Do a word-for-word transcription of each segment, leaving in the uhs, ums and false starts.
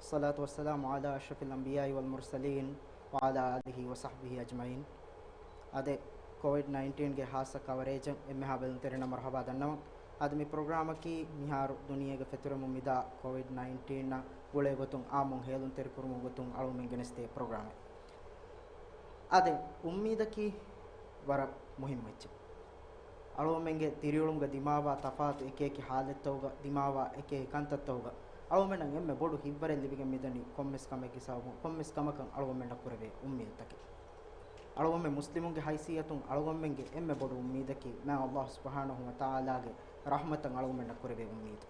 والصلاة والسلام على أشرف الأنبياء والمرسلين وعلى آله وصحبه أجمعين. އާދެ، ކޮވިޑް ނައިންޓީންގެ ހާއްސަ ކަވަރޭޖަށް އެންމެހާ ބެލުންތެރިންނަށް މަރުޙަބާ ދަންނަވަން. އާދެ، މި ޕްރޮގްރާމަކީ މިހާރު ދުނިޔޭގެ ފެތުރެމުން މިދާ ކޮވިޑް ނައިންޓީންއާ ގުޅޭގޮތުން އާއްމުން ހޭލުންތެރިކުރުމުގެ ގޮތުން އަޅުގަނޑުމެން ގެނެސްދޭ ޕްރޮގްރާމެއް. އާދެ، އުއްމީދަކީ ވަރަށް މުހިއްމު އެއްޗެއް. އަޅުގަނޑުމެންގެ ދިރިއުޅުމުގަ ދިމާވާ ތަފާތު އެކިއެކި ހާލަތްތަކުގަ، ދިމާވާ އެކިއެކި ކަންތައްތަކުގަ އަޅުގަނޑުމެންނަށް އެންމެ ބޮޑު ހިތްވަރެއް ލިބިގެން މިދަނީ ކޮންމެސް ކަމެއްގެ ސަބަބުން، ކޮންމެސް ކަމަކަށް އަޅުގަނޑުމެންނަށް ކުރެވޭ އުއްމީދުތަކެއް. އަޅުގަނޑުމެން މުސްލިމުންގެ ހައިސިއްޔަތުން އަޅުގަނޑުމެންގެ އެންމެ ބޮޑު އުއްމީދަކީ މާތް ﷲ ސުބްޙާނަހޫ ވަތަޢާލާގެ ރަޙްމަތަށް އަޅުގަނޑުމެންނަށް ކުރެވޭ އުއްމީދު.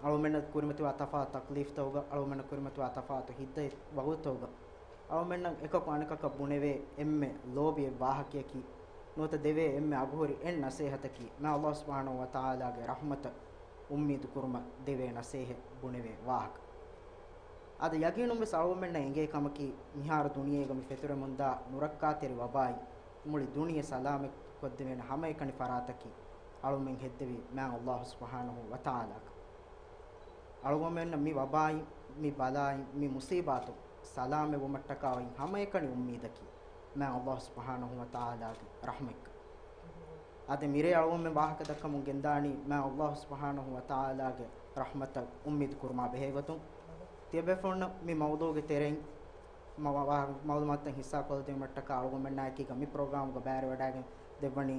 އަޅުގަނޑުމެންނަށް ކުރިމަތިވާ ތަފާތު ތަކްލީފްތަކުގަ، އަޅުގަނޑުމެންނަށް ކުރިމަތިވާ ތަފާތު ހިތްދަތި ވަގުތުތަކުގަ، އަޅުގަނޑުމެންނަށް އެކަކު އަނެކަކަށް ބުނެވޭ އެންމެ ލޯބި އެއް ވާހަކަޔަކީ، ނުވަތަ ދެވޭ އެންމެ އަގުހުރި އެއް ނަސޭހަތަކީ، މާތް ﷲ ސުބްޙާނަހޫ ވަތަޢާލާގެ ރަޙްމަތަށް އުއްމީދު ކުރުމަށް ދެވޭ ނަސޭހަތް ބުނެވޭ ވާހަކަ. އަދި ޔަގީނުން ވެސް އަޅުގަނޑުމެންނަށް އެނގޭ ކަމަކީ، މިހާރު ދުނިޔޭގަ މި ފެތުރެމުންދާ ނުރައްކާތެރި ވަބާއިން މުޅި ދުނިޔެ ސަލާމަތް ކޮށްދެވޭނެ ހަމައެކަނި ފަރާތަކީ އަޅުމެން ހެއްދެވި މާތް ﷲ ސުބްޙާނަހޫ ވަތަޢާލާގެ. އަޅުގަނޑުމެންނަށް މި ވަބާއިން، މި ބަލާއިން، މި މުޞީބާތުން ސަލާމަތްވުމަށްޓަކާ އޮތް ހަމައެކަނި އުއްމީދަކީ މާތް ﷲ ސުބްޙާނަހޫ ވަތަޢާލާގެ ރަޙްމަތްކަން. އަދި މިރޭ އަޅުގަނޑުމެން ވާހަކަ ދައްކަމުން ގެންދާނީ މާތް ﷲ ސުބްޙާނަހޫ ވަތަޢާލާގެ ރަޙްމަތަށް އުއްމީދު ކުރުމާ ބެހޭގޮތުން. ތިޔަބޭފުޅުންނަށް މި މައުޟޫގެ ތެރެއިން މަ-، ވާ-، މަޢުލޫމާތުތައް ހިއްސާ ކޮށްދެވުމަށްޓަކާ އަޅުގަނޑުމެންނާއެކީގަ މި ޕްރޮގްރާމުގަ ބައިވެރިވެވަޑައިގެން ދެއްވަނީ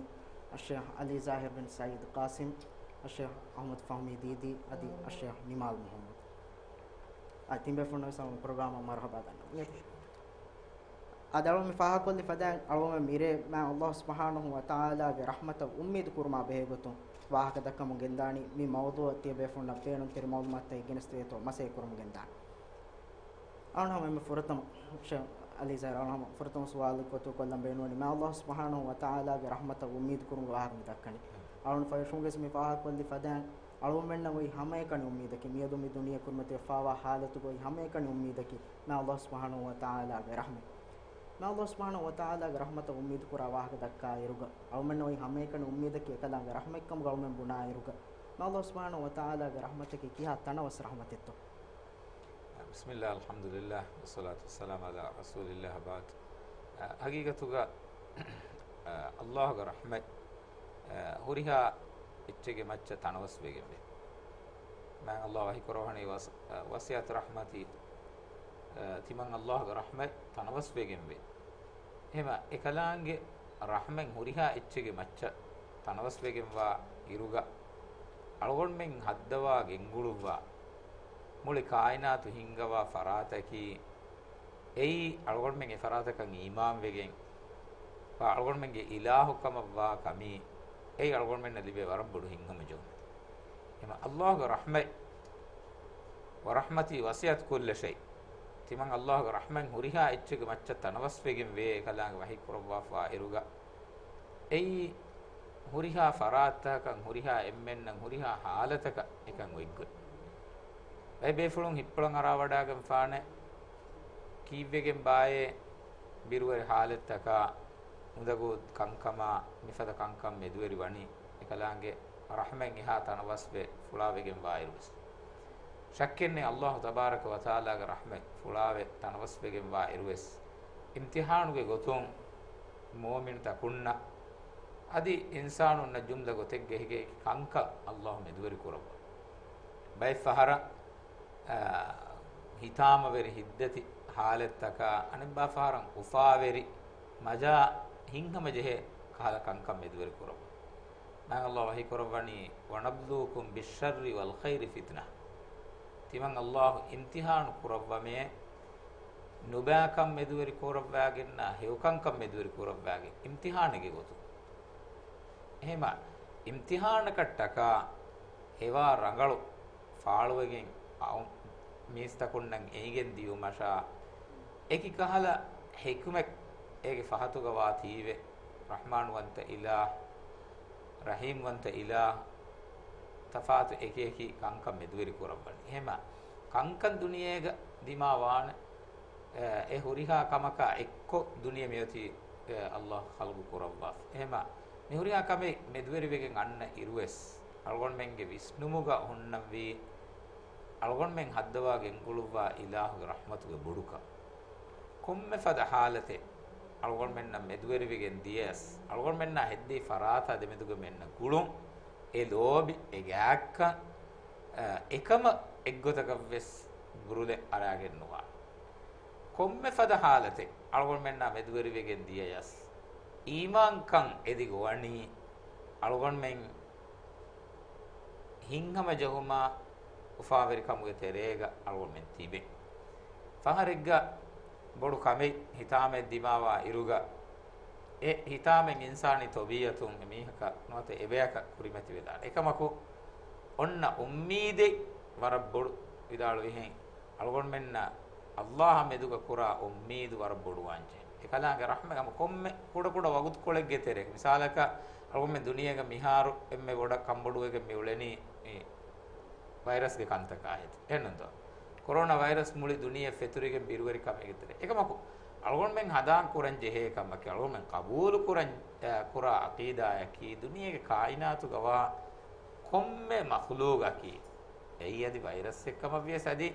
އައްޝޭޚް ޢަލީ ޒާހިރު ބިން ސަޢީދު ޤާސިމް، އައްޝޭޚް އަޙްމަދު ފަހުމީ ދީދީ އަދި އައްޝޭޚް ނިމާލް މުޙައްމަދު. އަދި ތިން ބޭފުޅުންނަށް ވެސް އަޅުގަނޑު ޕްރޮގްރާމަށް މަރުޙަބާ ދަންނަވަން. އަދި އަޅުގަނޑު މި ފާހަގަކޮށްލި ފަދައިން އަޅުގަނޑު މިރޭ މާތް ﷲ ސުބްޙާނަހޫ ވަތަޢާލާގެ ރަޙްމަތަށް އުއްމީދު ކުރުމާ ބެހޭގޮތުން ވާހަކަ ދައްކަމުން ގެންދާނީ މި މައުޟޫއަށް ތިޔަބޭފުޅުންނަށް ބޭނުންތެރި މަޢުލޫމާތުތައް ގެނެސްދެވޭތޯ މަސައްކަތް ކުރަމުން ގެންދާނީ. އަޅުގަނޑު ހަމަ އެންމެ ފުރަތަމަ، ޝޭޚް ޢަލީ ޒާހިރު، އަޅުގަނޑު ހަމަ ފުރަތަމަ ސުވާލު ގޮތުގަ ކޮށްލަން ބޭނުންވަނީ، މާތް ﷲ ސުބްޙާނަހޫ ވަތަޢާލާގެ ރަޙްމަތަށް އުއްމީދު ކުރުމުގެ ވާހަކަ މި ދައްކަނީ. އަޅުގަނޑު ފައިޝުންގެސް މި ފާހަގަކޮށްލި ފަދައިން އަޅުގަނޑުމެންނަށް އޮތް ހަމައެކަނި އުއްމީދަކީ، މިއަދު މި ދުނިޔެ ކުރިމަތިވެފާވާ ޙާލަތުގަ އޮތް ހަމައެކަނި އުއްމީދަކީ، މާތް ﷲ ސުބްޙާނަހޫ ވަތަޢާލާގެ ރަޙްމަތް. މާތް ﷲ ސުބްޙާނަހޫ ވަތަޢާލާގެ ރަޙްމަތަށް އުއްމީދު ކުރާ ވާހަކަ ދައްކާ އިރުގަ، އަޅުގަނޑުމެންނަށް އޮތް ހަމައެކަނި އުއްމީދަކީ އެކަލާނގެ ރަޙްމަތްކަމުގަ އަޅުގަނޑުމެން ބުނާ އިރުގަ، މާތް ﷲ ސުބްޙާނަހޫ ވަތަޢާލާގެ ރަޙްމަތަކީ ކިހާ ތަނަވަސް ރަޙްމަތެއްތޯ؟ ބިސްމިއްލާ، އަލްޙަމްދުލިއްލާ، ވައްޞަލާތު ވައްސަލާމު ޢަލާ ރަސޫލިއްލާ، ވަބަޢްދު. އަ، ޙަޤީޤަތުގަ، އަ، ﷲގެ ރަޙްމަތް، އަ، ހުރިހާ އެއްޗެއްގެ މައްޗަށް ތަނަވަސްވެގެންވޭ. މާތް ﷲ ވަޙީކުރައްވަނީ ވަސް-، އަ، وسعت رحمتي، އަ، ތިމަން ﷲގެ ރަޙްމަތް ތަނަވަސްވެގެންވޭ. އެހެމަ އެކަލާނގެ ރަޙްމަތް ހުރިހާ އެއްޗެއްގެ މައްޗަށް ތަނަވަސްވެގެންވާ އިރުގަ، އަޅުގަނޑުމެން ހައްދަވާ ގެންގުޅުއްވާ މުޅި ކާއިނާތު ހިންގަވާ ފަރާތަކީ، އެއީ އަޅުގަނޑުމެން އެ ފަރާތަކަށް އީމާންވެގެން ވާ އަޅުގަނޑުމެންގެ އިލާހު ކަމަށްވާ ކަމީ، އެއީ އަޅުގަނޑުމެންނަށް ލިބޭ ވަރަށް ބޮޑު ހިތްހަމަޖެހުމެއް. އެހެމަ ﷲގެ ރަޙްމަތް، ورحمتي وسعت كل شيء، ތިމަން ﷲގެ ރަޙްމަތް ހުރިހާ އެއްޗެއްގެ މައްޗަށް ތަނަވަސްވެގެން ވޭ އެކަލާނގެ ވަޙީ ކުރައްވާފާ އިރުގަ، އެއީ ހުރިހާ ފަރާތްތަކަށް، ހުރިހާ އެންމެންނަށް، ހުރިހާ ޙާލަތަކަށް އެކަން އޮތްގޮތް. ބައެއް ބޭފުޅުން ހިތްޕުޅަށް އަރާވަޑާގެންފާނެ ކީއްވެގެން ބާއޭ ބިރުވެރި ޙާލަތްތަކާ، އުނދަގޫ ކަންކަމާ، މިފަދަ ކަންކަން މެދުވެރި ވަނީ އެކަލާނގެ ރަޙްމަތް އެހާ ތަނަވަސްވެ ފުޅާވެގެންވާ އިރުވެސް. ޝައްކެއްނެތް ﷲ ތަބާރަކަ ވަތަޢާލާގެ ރަޙްމަތް ފުޅާވެ ތަނަވަސްވެގެންވާ އިރުވެސް، އިމްތިޙާނުގެ ގޮތުން މުއުމިނުތަކުންނަށް އަދި އިންސާނުންނަށް ޖުމްލަ ގޮތެއްގަ އެކި ކަންކަން ﷲ މެދުވެރި ކުރައްވާ. ބައެއް ފަހަރަށް، އާ، ހިތާމަވެރި ހިތްދަތި ޙާލަތްތަކާ، އަނެއްބާ ފަހަރަށް އުފާވެރި މަޖާ ހިތްހަމަޖެހޭ ކަހަލަ ކަންކަން މެދުވެރި ކުރައްވާ. މާތް ﷲ ވަޙީ ކުރައްވަނީ، "ونبلوكم بالشر والخير فتنة." ތިމަން ﷲ އިމްތިޙާނު ކުރައްވަމޭ، ނުބައިކަން މެދުވެރި ކުރައްވާގެންނާ ހެޔޮކަންކަން މެދުވެރި ކުރައްވާގެން އިމްތިޙާނެއްގެ ގޮތުން. އެހެމަ އިމްތިޙާނަކަށްޓަކާ ހެވާ ރަނގަޅު ފާޅުވެގެން އައު މީސްތަކުންނަށް އެނގިގެން ދިޔުމަށާ، އެކި ކަހަލަ ޙިކުމަތް އޭގެ ފަހަތުގަ ވާތީވެ، ރަޙްމާންވަންތަ އިލާހް، ރަޙީމްވަންތަ އިލާހް، ތަފާތު އެކިއެކި ކަންކަން މެދުވެރި ކުރައްވަނީ. އެހެމަ ކަންކަން ދުނިޔޭގަ ދިމާވާނެ، އެ، އެ ހުރިހާ ކަމަކާ އެއްކޮށް ދުނިޔެ މިއޮތީ، އެ، ﷲ ޚަލްޤު ކުރައްވާފަ. އެހެމަ މި ހުރިހާ ކަމެއް މެދުވެރިވެގެން އަންނަ އިރުވެސް، އަޅުގަނޑުމެންގެ ވިސްނުމުގަ ހުންނަންވީ، އަޅުގަނޑުމެން ހައްދަވާ ގެންގުޅުއްވާ އިލާހުގެ ރަޙްމަތުގެ ބޮޑުކަން. ކޮންމެ ފަދަ ހާލަތެއް އަޅުގަނޑުމެންނަށް މެދުވެރިވެގެން ދިޔަޔަސް، އަޅުގަނޑުމެންނާ ހެއްދި ފަރާތާ ދެމެދުގަ މިއޮންނަ ގުޅުން، އެ ލޯބި، އެ ގާތްކަން، އެކަމަށް އެއްގޮތަކަށްވެސް ބުރުލެއް އަރާގެން ނުވާނެ. ކޮންމެ ފަދަ ހާލަތެއް އަޅުގަނޑުމެންނާ މެދުވެރިވެގެން ދިޔަޔަސް، އީމާންކަން އެދިގޮވަނީ އަޅުގަނޑުމެން ހިތްހަމަޖެހުމާ އުފާވެރިކަމުގެ ތެރޭގަ އަޅުގަނޑުމެން ތިބެން. ފަހަރެއްގަ ބޮޑު ކަމެއް ހިތާމައެއް ދިމާވާ އިރުގަ، އެ ހިތާމައިން އިންސާނީ ތަބީޢަތުން އެމީހަކަށް ނުވަތަ އެބަޔަކަށް ކުރިމަތިވެދާނެ. އެކަމަކު، އޮންނަ އުއްމީދެއް ވަރަށް ބޮޑު ވިދާޅުވިހެން، އަޅުގަނޑުމެންނަށް އައްލާހާ މެދުގަ ކުރާ އުއްމީދު ވަރަށް ބޮޑުވާންޖެހޭ. އެކަލާނގެ ރަޙްމަތް ހަމަ ކޮންމެ ކުޑަކުޑަ ވަގުތުކޮޅެއްގެ ތެރޭގަ، މިސާލަކަށް، އަޅުގަނޑުމެން ދުނިޔޭގަ މިހާރު އެންމެ ބޮޑަށް ކަންބޮޑުވެގެން މި އުޅެނީ މި ވައިރަސްގެ ކަންތަކާ ހެދި. އެހެންނޫންތޯ؟ ކޮރޯނާ ވައިރަސް މުޅި ދުނިޔެ ފެތުރިގެން ބިރުވެރި ކަމެއްގެ ތެރޭ. އެކަމަކު، އަޅުގަނޑުމެން ހަނދާން ކުރަން ޖެހޭ ކަމަކީ، އަޅުގަނޑުމެން ޤަބޫލު ކުރަން، އަ، ކުރާ ޢަޤީދާއަކީ، ދުނިޔޭގެ ކާއިނާތުގަވާ ކޮންމެ މަޚްލޫޤަކީ، އެއީ އަދި ވައިރަސްއެއްކަމަށް ވިޔަސް، އަދި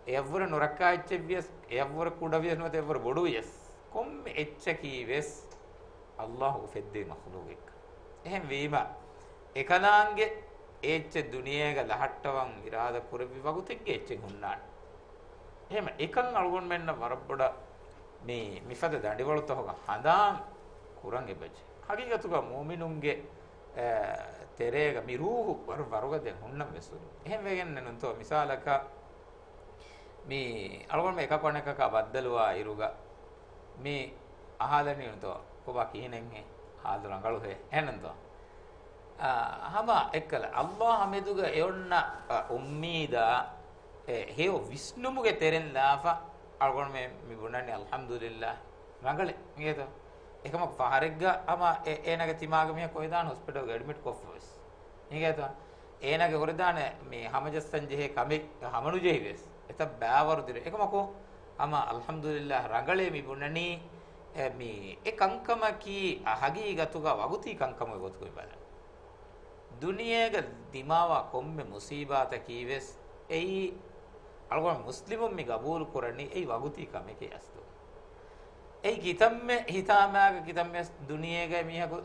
އެއަށްވުރެ ނުރައްކާ އެއްޗެއް ވިޔަސް، އެއަށްވުރެ ކުޑަ ވިޔަސް ނުވަތަ އެއަށްވުރެ ބޮޑު ވިޔަސް، ކޮންމެ އެއްޗަކީ ވެސް އައްލާހު އުފެއްދޭ މަޚްލޫޤެއްކަން. އެހެންވީމަ، އެކަލާނގެ އެ އެއްޗެއް ދުނިޔޭގަ ލަހައްޓަވަން އިރާދަ ކުރެއްވި ވަގުތެއްގެ އެއްޗެއް ހުންނާނެ. އެހެން އެކަން އަޅުގަނޑުމެންނަށް ވަރަށް ބޮޑަށް މި، މިފަދަ ދަނޑިވަޅުތަކުގަ ހަނދާން ކުރަން އެބަޖެހޭ. ހަގީގަތުގަ މުއުމިނުންގެ، އެ، ތެރޭގަ މި ރޫޙު ވަރު ވަރުގަދައިން ހުންނަން ވެސް އުޅޭ. އެހެން ވެގެން ނެނުންތޯ މިސާލަކަށް މި އަޅުގަނޑުމެން އެކަކު އަނެކަކާ ބައްދަލުވާ އިރުގަ މި އަހާލަނީނުތޯ ކޮބާ ކިހިނެއްހޭ؟ ހާލު ރަނގަޅުހޭ. އެހެންނުންތޯ؟ އާ، ހަމަ އެއްކަލަ އައްލާހާ މެދުގަ އެ އޮންނަ، އަ، އުއްމީދާ، އެ ހެޔޮ ވިސްނުމުގެ ތެރެއިން ލާފަ އަޅުގަނޑުމެން މި ބުނަނީ އަލްޙަމްދުލިއްލާހް ރަނގަޅޭ. އިނގޭތޯ؟ އެކަމަކު ފަހަރެއްގަ ހަމަ އެ، އޭނާގެ ތިމާގެ މީހަކު އޮވެދާނެ ހޮސްޕިޓަލްގަ އެޑްމިޓް ކޮށްފަވެސް. އިނގޭތޯ؟ އޭނާގެ ހުރެދާނެ މި ހަމަޖައްސަން ޖެހޭ ކަމެއް ހަމަނުޖެހިވެސް، އެތައް ބައިވަރު ދިރޭ. އެކަމަކު ހަމަ އަލްޙަމްދުލިއްލާހް ރަނގަޅޭ މި ބުނަނީ، އެ، މި އެ ކަންކަމަކީ ހަގީގަތުގަ ވަގުތީ ކަންކަމުގެ ގޮތުގައި ބަލަން. ދުނިޔޭގަ ދިމާވާ ކޮންމެ މުސީބާތަކީ ވެސް އެއީ އަޅުގަނޑު މުސްލިމުން މި ގަބޫލު ކުރަނީ އެއީ ވަގުތީ ކަމެކޭ އަސްލު. އެއީ ކިތަންމެ ހިތާމައިގަ ކިތަންމެ ދުނިޔޭގަ މީހަކު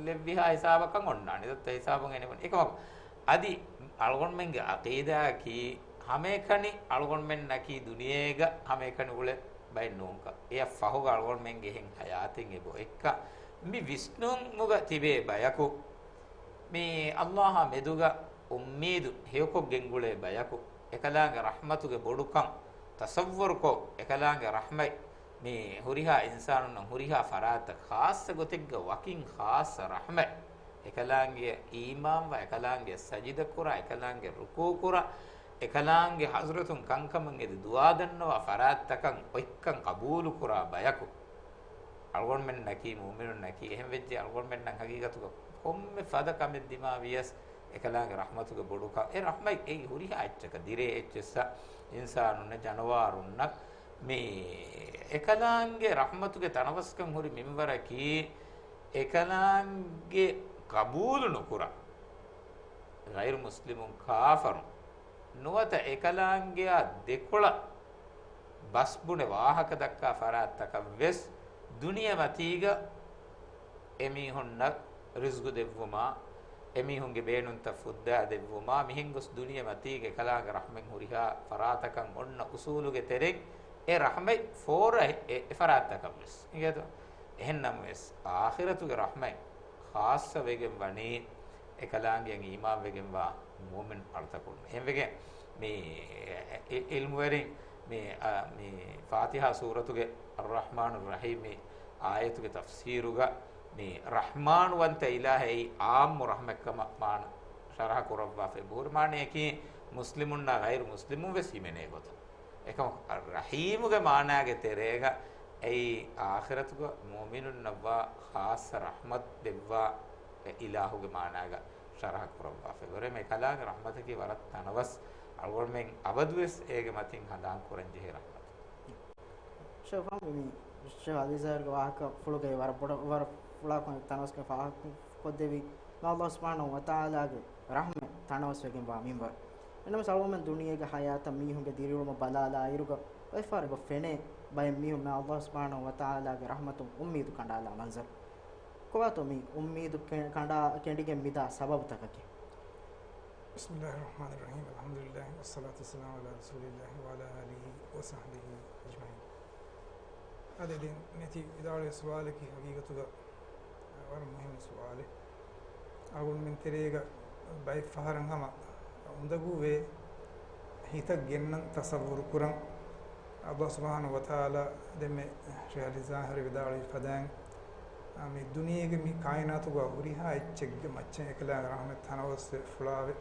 ލެއްވިހާ ހިސާބަކަށް އޮންނާނެ. ދޮއްތަ ހިސާބުން އެނެވުން. އެކަމަކު އަދި އަޅުގަނޑުމެންގެ ޢަޤީދާއަކީ ހަމައެކަނި އަޅުގަނޑުމެންނަކީ ދުނިޔޭގަ ހަމައެކަނި އުޅޭ ބައެއް ނޫންކަން. އެއަށް ފަހުގަ އަޅުގަނޑުމެންގެ އެހެން ޙަޔާތެއް އެބައޮތްކަން މި ވިސްނުމުގަ ތިބޭ ބަޔަކު، މި އައްލާހާ މެދުގަ އުއްމީދު ހެޔޮކޮށް ގެންގުޅޭ ބަޔަކު، އެކަލާނގެ ރަޙްމަތުގެ ބޮޑުކަން ތަޞައްވަރުކޮށް، އެކަލާނގެ ރަޙްމަތް މި ހުރިހާ އިންސާނުންނަށް ހުރިހާ ފަރާތްތައް ޚާއްޞަ ގޮތެއްގަ ވަކިން ޚާއްޞަ ރަޙްމަތް، އެކަލާނގެ އީމާންވާ، އެކަލާނގެ ސަޖިދަކުރާ، އެކަލާނގެ ރުކޫޢުކުރާ، އެކަލާނގެ ޙަޟްރަތުން ކަންކަމުން އެދި ދުޢާ ދަންނަވާ ފަރާތްތަކަށް އޮތްކަން ޤަބޫލުކުރާ ބަޔަކު. އަޅުގަނޑުމެންނަކީ، މުއުމިނުންނަކީ، އެހެން ވެއްޖެ އަޅުގަނޑުމެންނަށް ހަގީގަތުގަ ކޮންމެ ފަދަ ކަމެއް ދިމާވިޔަސް، އެކަލާނގެ ރަޙްމަތުގެ ބޮޑުކަން، އެ ރަޙްމަތް އެއީ ހުރިހާ އެއްޗަކަށް، ދިރޭ އެއްޗިއްސަށް، އިންސާނުންނަށް، ޖަނަވާރުންނަށް، މި އެކަލާނގެ ރަޙްމަތުގެ ތަނަވަސްކަން ހުރި މިންވަރަކީ، އެކަލާނގެ ޤަބޫލު ނުކުރާ، ޣައިރު މުސްލިމުން، ކާފަރުން، ނުވަތަ އެކަލާނގެއާ ދެކޮޅަށް ބަސްބުނެ ވާހަކަ ދައްކާ ފަރާތްތަކަށް ވެސް ދުނިޔެ މަތީގަ އެމީހުންނަށް ރިޒްގު ދެއްވުމާ، އެމީހުންގެ ބޭނުންތައް ފުއްދާ ދެއްވުމާ، މިހެން ގޮސް ދުނިޔެ މަތީގަ އެކަލާނގެ ރަޙްމަތް ހުރިހާ ފަރާތަކަށް އޮންނަ އުސޫލުގެ ތެރެއިން އެ ރަޙްމަތް ފޯރަ އެ، އެ ފަރާތްތަކަށް ވެސް. އިނގޭތޯ؟ އެހެން ނަމަވެސް، އާޚިރަތުގެ ރަޙްމަތް ޚާއްޞަ ވެގެން ވަނީ، އެކަލާނގެއަށް އީމާންވެގެންވާ މުއުމިން އަޅުތަކުން. އެހެންވެގެން މި އި-، އިލްމުވެރިން މި، އަ، މި ފާތިޙާ ސޫރަތުގެ އައްރަޙްމާނުއްރަޙީމް މި އާޔަތުގެ ތަފްސީރުގަ މި ރަޙްމާނުވަންތަ އިލާހެއް އާއްމު ރަޙްމަތްކަމަށް މާނަ ޝަރަޙަ ކުރައްވާފައި ބުހުރި މާނަޔަކީ މުސްލިމުންނާ ޣައިރު މުސްލިމުން ވެސް ހިމެނޭ ގޮތަށް. އެކަމަކު، އައްރަޙީމުގެ މާނާގެ ތެރޭގަ އެއީ އާޚިރަތުގަ މުއުމިނުންނަށްވާ ޚާއްޞަ ރަޙްމަތް ދެއްވާ އިލާހުގެ މާނާގަ ޝަރަޙަ ކުރައްވާފައި. ވަރަށް މި ކަލާނގެ ރަޙްމަތަކީ ވަރަށް ތަނަވަސް، އަޅުގަނޑުމެން އަބަދުވެސް އޭގެ މަތިން ހަނދާން ކުރަން ޖެހޭ ރަޙްމަތެއް. ޝޭޚް ފާމު މި ޝޭޚް އަލީޒާރުގެ ވާހަކަފުޅުގައި ވަރަށް ބޮޑަށް، ވަރަށް ފުޅާކޮށް ތަނަވަސްކޮށް ފާހަގަކޮށްދެއްވި މާ ﷲ ސުބްޙާނަހޫ ވަތަޢާލާގެ ރަޙްމަތް ތަނަވަސްވެގެންވާ މިންވަރު. އެނަމަސް އަޅުގަނޑުމެން ދުނިޔޭގެ ހަޔާތަށް މީހުންގެ ދިރިއުޅުމަށް ބަލާލާއިރުގަ ބައެއްފަހަރު އެބަ ފެނޭ ބައެއް މީހުންނާ ﷲ ސުބްޙާނަހޫ ވަތަޢާލާގެ ރަޙްމަތުން އުއްމީދު ކަނޑާލާ މަންޒަރު. ކޮބާތޯ މި އުއްމީދު ކެ-، ކަނޑާ ކެނޑިގެން މިދާ ސަބަބުތަކަކީ؟ بسم الله الرحمن الرحيم. الحمد لله والصلاة والسلام على رسول الله وعلى آله وصحبه أجمعين. އަދި ދެން ނެތި ވިދާޅުވި ސުވާލަކީ ހަގީގަތުގަ ވަރަށް މުހިންމު ސުވާލެއް. އަޅުގަނޑުމެން ތެރޭގަ ބައެއް ފަހަރަށް ހަމަ އުނދަގޫވޭ، ހިތަށް ގެންނަން، ތަޞައްވުރު ކުރަން. ﷲ ސުބްޙާނަހޫ ވަތަޢާލާ ދެންމެ ޝެހްރިޒާ ހަރި ވިދާޅުވި ފަދައިން، އާ، މި ދުނިޔޭގެ މި ކާއިނާތުގަ ހުރިހާ އެއްޗެއްގެ މައްޗަށް އެކަލާނގެ ރަޙްމަތް ތަނަވަސްވެ ފުޅާވެ.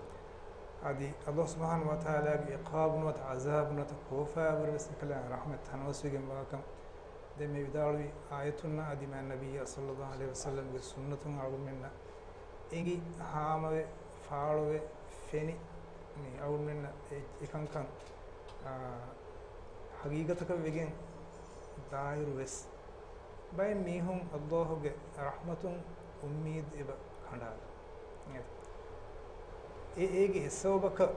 އަދި ﷲ ސުބްޙާނަހޫ ވަތަޢާލާގެ އިޤާބު ނުވަތަ ޢަޛާބު ނުވަތަ ކޯފާވަރުވެސް އެކަލާނގެ ރަޙްމަތް ތަނަވަސްވެގެންވާކަން ދެންމެ ވިދާޅުވި އާޔަތުންނާ އަދި މާތް ނަބިއްޔާ ޞައްލައްލާހު ޢަލައިހި ވަސައްލަމްގެ ސުންނަތުން އަޅުގަނޑުމެންނަށް އެނގި، ހާމަވެ، ފާޅުވެ، ފެނި، މި އަޅުގަނޑުމެންނަށް އެ-، އެކަންކަން، އާ، ހަގީގަތަކަށް ވެގެން ދާއިރު ވެސް، ބައެއް މީހުން ﷲ ގެ ރަޙްމަތުން އުއްމީދު އެބަ ކަނޑާލަން. އެ-، އޭގެ އެއް ސަބަބަކަށް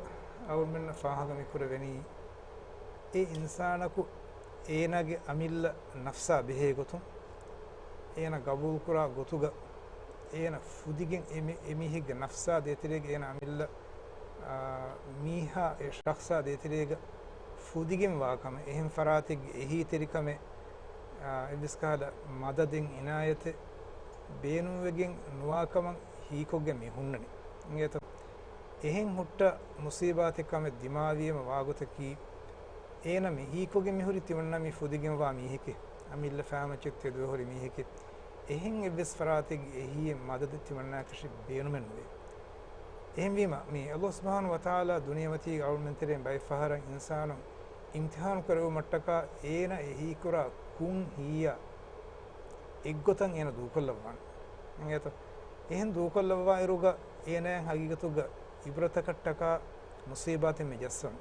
އަޅުގަނޑުމެންނަށް ފާހަގަ މި ކުރެވެނީ، އެ އިންސާނަކު އޭނާގެ އަމިއްލަ ނަފްސާ ބެހޭ ގޮތުން، އޭނަ ގަބޫލުކުރާ ގޮތުގަ، އޭނަ ފުދިގެން އެ މި-، އެ މީހެއްގެ ނަފްސާ ދޭތެރޭގަ އޭނަ އަމިއްލަ، އާ، މީހާ އެ ޝަޚްޞާ ދޭތެރޭގަ ފުދިގެން ވާކަމެއް، އެހެން ފަރާތެއްގެ އެހީތެރިކަމެއް، އާ، އެއްވެސް ކަހަލަ މަދަދެއް އިނާޔަތެއް ބޭނުންވެގެން ނުވާކަމަށް ހީކޮށްގެން މި ހުންނަނީ. އިނގޭތޯ؟ އެހެން ހުއްޓަ މުޞީބާތެއް ކަމެއް ދިމާވީމަ ވާގޮތަކީ، އޭނަ މި ހީކޮށްގެން މިހުރި ތިމަންނަ މި ފުދިގެންވާ މީހެކޭ، އަމިއްލަ ފައިމައްޗަށް ތެދުވެ ހުރި މީހެކޭ. އެހެން އެއްވެސް ފަރާތެއްގެ އެހީއެއް މަދަދެއް ތިމަންނައަކަށެއް ބޭނުމެއް ނުވޭ. އެހެންވީމަ، މި ﷲ ސުބްޙާނަހޫ ވަތަޢާލާ ދުނިޔެމަތީގެ އަޅުގަނޑުމެން ތެރެއިން ބައެއް ފަހަރަށް އިންސާނުން އިމްތިޙާނު ކުރެވުމަށްޓަކާ އޭނަ އެ ހީކުރާ ކުން ހީއާ އެއްގޮތަށް އޭނަ ދޫކޮށްލައްވާނެ. އިނގޭތޯ؟ އެހެން ދޫކޮށްލައްވާއިރުގަ އޭނައަށް ހަގީގަތުގަ އިބްރަތަކަށްޓަކާ މުޞީބާތެއް މި ޖައްސަން.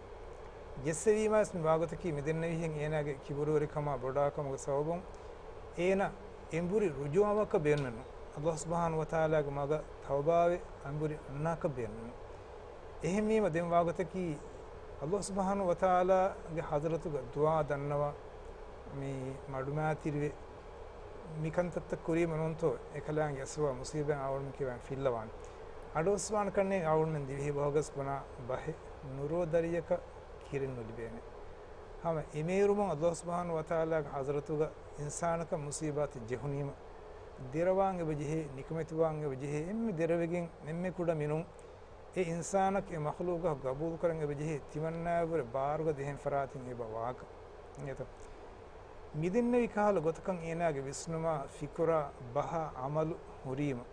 ޖެއްސެވީމާވެސް މި ވާގޮތަކީ މިދެންނެވިހެން އޭނާގެ ކިބުރުވެރިކަމާ ބޮޑާކަމުގެ ސަބަބުން އޭނަ އެނބުރި ރުޖޫޢަވާކަށް ބޭނުމެއްނު. ﷲ ސުބްޙާނަހޫ ވަތަޢާލާގެ މަގަށް ތައުބާވެ އެނބުރި އަންނާކަށް ބޭނުމެއްނު. އެހެންވީމަ ދެން ވާގޮތަކީ ﷲ ސުބްޙާނަހޫ ވަތަޢާލާގެ ޙަޟްރަތުގަ ދުޢާ ދަންނަވާ މި މަޑުމައިތިރިވެ މި ކަންތައްތައް ކުރީމަ ނޫންތޯ އެކަލާނގެ އަސްވާ މުޞީބާތް އަޅުގަނޑުމެން ކިބައިން ފިއްލަވާނެ. އަޑުއައްސަވާނެ ކަންނޭނގެ އަޅުގަނޑުމެން ދިވެހި ބަހުގަސް ބުނާ ބަހެއް ނުރޯ ދަރިޔަކަށް ކިރެއް ނުލިބޭނެ. ހަމަ އެމޭރުމުން ﷲ ސުބްޙާނަހޫ ވަތަޢާލާގެ ޙަޟްރަތުގަ އިންސާނަކަށް މުޞީބާތެއް ޖެހުނީމަ، ދެރަވާން އެބަ ޖެހޭ، ނިކަމެތިވާން އެބަ ޖެހޭ، އެންމެ ދެރަވެގެން، އެންމެ ކުޑަ މިނުން އެ އިންސާނަކު އެ މަޚްލޫޤަށް ގަބޫލުކުރަން އެބަ ޖެހޭ، ތިމަންނާއަށްވުރެ ބާރުގަދަ އެހެން ފަރާތެއް އެބަ ވާކަން. އިނގޭތޯ؟ މިދެންނެވި ކަހަލަ ގޮތަކަށް އޭނާގެ ވިސްނުމާ، ފިކުރާ، ބަހާ، ޢަމަލު ހުރީމަ،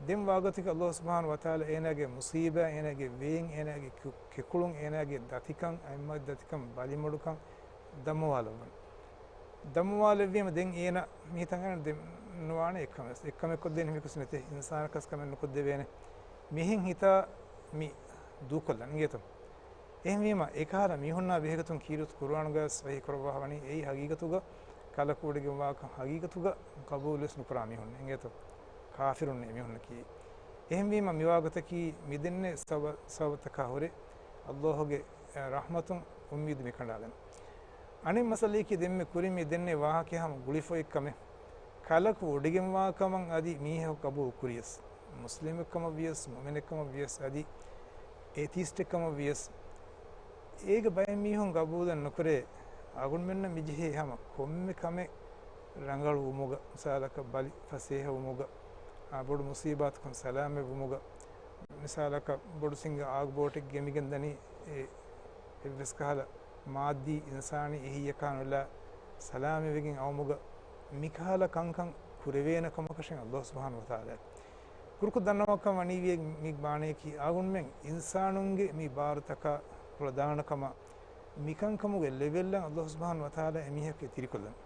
ދެން ވާގޮތަކީ ﷲ ސުބްޙާނަހޫ ވަތަޢާލާ އޭނާގެ މުޞީބާ، އޭނާގެ ވޭން، އޭނާގެ ކެ-، ކެކުޅުން، އޭނާގެ ދަތިކަން، އަތްމަތި ދަތިކަން، ބަލިމޮޅުކަން ދަމުވާލައްވަން. ދަމުވާލެއްވީމަ ދެން އޭނަ މި ހިތަށް އަންނަ ދެން ނުވާނެ އެއްކަމެއް. އެއްކަމެއް ކޮށްދޭނެ މީހަކުސް ނެތޭ. އިންސާނަކަސް ކަމެއް ނުކޮށްދެވޭނެ. މިހެން ހިތާ މި ދޫކޮށްލަން އިނގޭތޯ. އެހެންވީމަ، އެކަހަލަ މީހުންނާ ބެހޭގޮތުން ކީރިތި ޤުރުއާނުގައި ވަޙީ ކުރައްވާފަ ވަނީ އެއީ ހަގީގަތުގަ ކަލަކު ވޮޑިގެންވާކަން ހަގީގަތުގަ ޤަބޫލުވެސް ނުކުރާ މީހުން އިނގޭތޯ. ކާފިރުންނޭ މީހުންނަކީ. އެހެންވީމަ، މިވާގޮތަކީ މިދެންނެވި ސަބަ-، ސަބަބުތަކާ ހުރެ ﷲ ގެ ރަޙްމަތުން އުއްމީދު މިކަނޑާލަން. އަނެއް މައްސަލައަކީ ދެންމެ ކުރިން މި ދެންނެވި ވާހަކައެއް ހަމަ ގުޅިފައި ކަމެއް. ކަލަކު ވޮޑިގެންވާ ކަމަށް އަދި މީހަކު ޤަބޫލު ކުރިޔަސް، މުސްލިމެއްކަމަށް ވިޔަސް، މުއުމިނެއްކަމަށް ވިޔަސް، އަދި އެތީސްޓެއްކަމަށް ވިޔަސް، އޭގެ ބައެއް މީހުން ޤަބޫލެއް ނުކުރޭ. އަޅުގަނޑުމެންނަށް މިޖެހޭ ހަމަ ކޮންމެ ކަމެއް ރަނގަޅު ވުމުގަ، މިސާލަކަށް ބަލި ފަސޭހަ ވުމުގަ، އާ، ބޮޑު މުސީބާތަކުން ސަލާމަތް ވުމުގަ، މިސާލަކަށް ބޮޑު ސިނގި އާގު ބޯޓެއް ގެނބިގެން ދަނީ، އެ އެއްވެސް ކަހަލަ މާއްދީ އިންސާނީ އެހީއަކާ ނުލާ ސަލާމަތްވެގެން އައުމުގަ މިކަހަލަ ކަންކަން ކުރެވޭނެ ކަމަކަށެއް ﷲ ސުބްޙާނަހޫ ވަތަޢާލާ ކުރުކޮށް ދަންނަވާކަން ވަނީ ވިޔަ މި މާނަޔަކީ އަޅުގަނޑުމެން އިންސާނުންގެ މި ބާރުތަކާ ކުޅަދާނަކަމާ މިކަންކަމުގެ ލެވެލްއަށް ﷲ ސުބްޙާނަހޫ ވަތަޢާލާ އެމީހަކު ތިރިކޮށްލަން.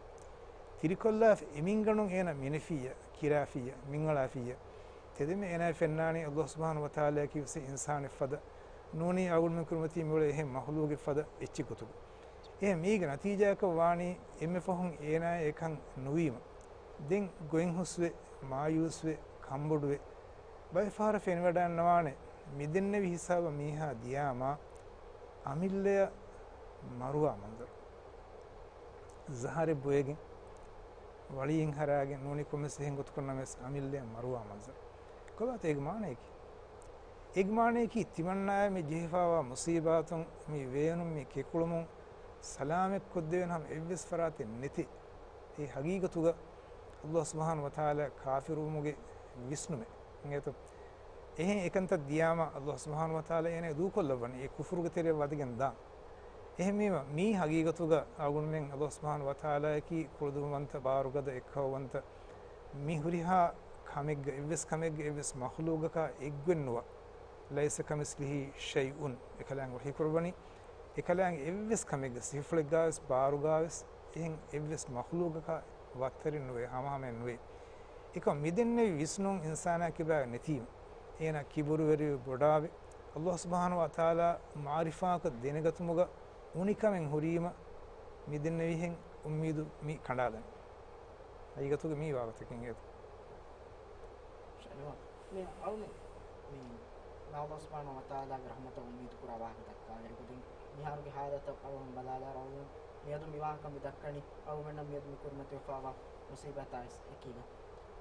ތިރިކޮށްލާފަ އެމީހުންގެ އަޑުން އޭނަ މިނެފިއްޔާ، ކިރާފިއްޔާ، މިންއަޅާފިއްޔާ، ތެދެމެ އޭނާ ފެންނާނީ ﷲ ސުބްޙާނަހޫ ވަތަޢާލާއަކީ ވެސް އިންސާނެއް ފަދަ ނޫނީ އަޅުގަނޑުމެން ކުރިމަތީ މިއުޅޭ އެހެން މަޚްލޫޤެއް ފަދަ އެއްޗެއް ގޮތުގަ. އެހެން މީގެ ނަތީޖާއަކަށް ވާނީ އެންމެ ފަހުން އޭނާ އެކަން ނުވީމަ، ދެން ގޮތްހުސްވެ، މާޔޫސްވެ، ކަނބޮޑުވެ، ބައެއް ފަހަރަށް ފެނިވަޑައިގަންނަވާނެ މިދެންނެވި ހިސާބަށް މީހާ ދިޔާމާ، އަމިއްލަޔަށް މަރުވާ މަންޒަރު. ޒަހަރެއް ބޮއެގެން، ވަޅިއެއް ހަރާގެން ނޫނީ ކޮންމެސް އެހެން ގޮތަކުންނަމަވެސް އަމިއްލަޔަށް މަރުވާ މަންޒަރު. ކޮބާތޯ އޭގެ މާނަޔަކީ؟ އޭގެ މާނަޔަކީ ތިމަންނާޔަށް މި ޖެހިފާވާ މުސީބާތުން، މި ވޭނުން، މި ކެކުޅުމުން ސަލާމަތްކޮށްދެވޭނެ ހަމަ އެއްވެސް ފަރާތެއް ނެތޭ. އެ ހަގީގަތުގަ އަލްލާހު ސުބްޙާނަހު ވަތަޢާލާ ކާފިރުވުމުގެ ވިސްނުމެއް އިނގޭތޯ. އެހެން އެކަންތައް ދިޔާމަ އަލްލާހު ސުބްޙާނަހު ވަތަޢާލާ އޭނަ ދޫކޮށްލައްވަނީ އެ ކުފުރުގެ ތެރެއަށް ވަދެގެން ދާން. އެހެންވީމަ މީ ހަގީގަތުގަ އަޅުގަނޑުމެން އަލްލާހު ސުބްޙާނަހު ވަތަޢާލާއަކީ ކުޅަދުންވަންތަ، ބާރުގަދަ، އެއްކައުވަންތަ، މި ހުރިހާ ކަމެއްގަ އެއްވެސް ކަމެއްގަ އެއްވެސް މަޚްލޫގަކާ އެއްގޮތްނުވާ. ليس كمثله شيء، އެކަލާނގެ ވަޙީކުރައްވަނީ. އެކަލާނގެ އެއްވެސް ކަމެއްގަ، ސިފަފުޅެއްގާވެސް، ބާރުގާވެސް، އެހެން އެއްވެސް މަޚްލޫގަކާ ވައްތަރެއް ނުވޭ، ހަމަހަމައެއް ނުވޭ. އެކަމަ މިދެންނެވި ވިސްނުން އިންސާނާ ކިބާގަ ނެތީމަ، އޭނާ ކިބުރުވެރިވެ ބޮޑާވެ، އަލްލާހު ސުބްޙާނަހު ވަތަޢާލާ މަޢުރިފާކޮށް ދެނެގަތުމުގަ އުނިކަމެއް ހުރީމަ، މިދެންނެވިހެން އުއްމީދު މި ކަނޑާލަނީ. ހަގީގަތުގަ މީ ވާގޮތަކީ އިނގޭތޯ. ޝައިވާ. މި އަޅުގަނޑު މި މާ އަލްލާހު ސުބްޙާނަހު ވަތަޢާލާގެ ރަޙްމަތަށް އުއްމީދު ކުރާ ވާހަކަ ދައްކާލި ގޮތުން، މިހާރުގެ ހާލަތަށް އަޅުގަނޑު ބަލާލާއިރު، އަޅުގަނޑު މިއަދު މި ވާހަކަ މި ދައްކަނީ، އަޅުގަނޑަށް މިއަދު މި ކުރިމަތިވެފާވާ މުޞީބާތާ އެކީގަ.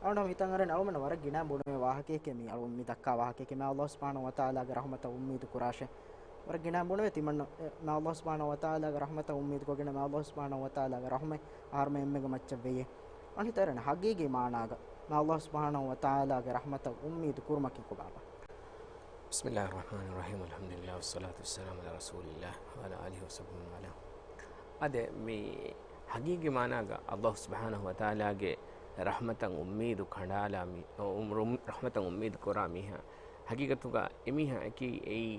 އަޅުގަނޑު ހަމަ ހިތަށް އަރަން އަޅުގަނޑަށް ވަރަށް ގިނަ ބުނެވޭ ވާހަކައެކޭ މި އަޅުގަނޑު މި ދައްކާ ވާހަކައެކޭ، މާ އަލްލާހު ސުބްޙާނަހު ވަތަޢާލާގެ ރަޙްމަތަށް އުއްމީދު ކުރާށޭ. ވަރަށް ގިނަ ބުނެވޭ ތިމަންނަ، އެ، މާ އަލްލާހު ސުބްޙާނަހު ވަތަޢާލާގެ ރަޙްމަތަށް އުއްމީދު ކޮށްގެން، މާ އަލްލާހު ސުބްޙާނަހު ވަތަޢާލާގެ ރަޙްމަތް އަހަރުމެން އެންމެގެ މައްޗަށް ވެޔޭ. އަނެއް ހަގީގީ މާނާގަ، މާ އަލްލާހު ސުބްޙާނަހު ވަތަޢާލާގެ ރަޙްމަތަށް އުއްމީދު ކުރުމަކީ ކޮބާބާ؟ بسم الله الرحمن الرحيم، الحمد لله والصلاة والسلام على رسول الله وعلى آله وصحبه ومن والاه. އާދެ، މި ހަގީގީ މާނާގަ އަލްލާހު ސުބްޙާނަހު ވަތަޢާލާގެ ރަޙްމަތަށް އުއްމީދު ކަނޑާލާ މީ، އު-، ރަޙްމަތަށް އުއްމީދު ކުރާ މީހާ، ހަގީގަތުގަ އެމީހާ އެކީ އެއީ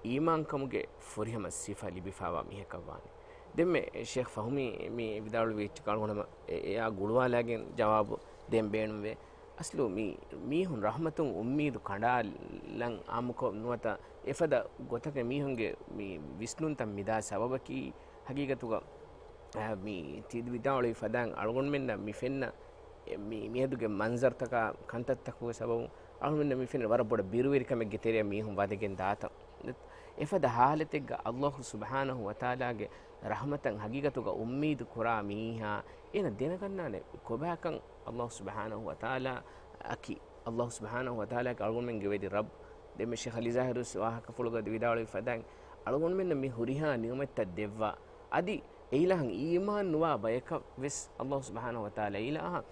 އީމާންކަމުގެ ފުރިހަމަ ސިފަ ލިބިފާވާ މީހަކަށްވާނެ. ދެންމެ ޝޭޚް ފަހުމީ މި ވިދާޅުވި އެއްޗަކަށް އަޅުގަނޑު އެ-، އެއާ ގުޅުވާލާގެން ޖަވާބު ދޭން ބޭނުންވޭ. އަސްލު މި މީހުން ރަޙްމަތުން އުއްމީދު ކަނޑާލަން އާއްމުކޮށް ނުވަތަ އެފަދަ ގޮތަކަށް މީހުންގެ މި ވިސްނުންތައް މިދާ ސަބަބަކީ ހަގީގަތުގަ، އަ، މި ތި ވިދާޅުވި ފަދައިން އަޅުގަނޑުމެންނަށް މި ފެންނަ އެ މި-، މިއަދުގެ މަންޒަރުތަކާ ކަންތައްތަކުގެ ސަބަބުން އަޅުގަނޑުމެންނަށް މި ފެންނަ ވަރަށް ބޮޑަށް ބިރުވެރިކަމެއްގެ ތެރެއަށް މީހުން ވަދެގެން ދާތަން. އެފަދަ ހާލަތެއްގަ އަލްލާހު ސުބްޙާނަހު ވަތަޢާލާގެ ރަޙްމަތަށް ހަގީގަތުގަ އުއްމީދު ކުރާ މީހާ އޭނަ ދެނެގަންނާނެ ކޮބާކަން އަލްލާހު ސުބްޙާނަހު ވަތަޢާލާ އަކީ. އަލްލާހު ސުބްޙާނަހު ވަތަޢާލާ އަކީ އަޅުގަނޑުމެންގެ ވެދި ރައްބު. ދެންމެ ޝޭޚް އަލީ ޒާހިރު ވާހަކަފުޅުގަ ވިދާޅުވި ފަދައިން އަޅުގަނޑުމެންނަށް މި ހުރިހާ ނިޢުމަތްތައް ދެއްވާ އަދި އެއިލާހަށް އީމާން ނުވާ ބަޔަކަށް ވެސް އަލްލާހު ސުބްޙާނަހު ވަތަޢާލާ އެއިލާހަށް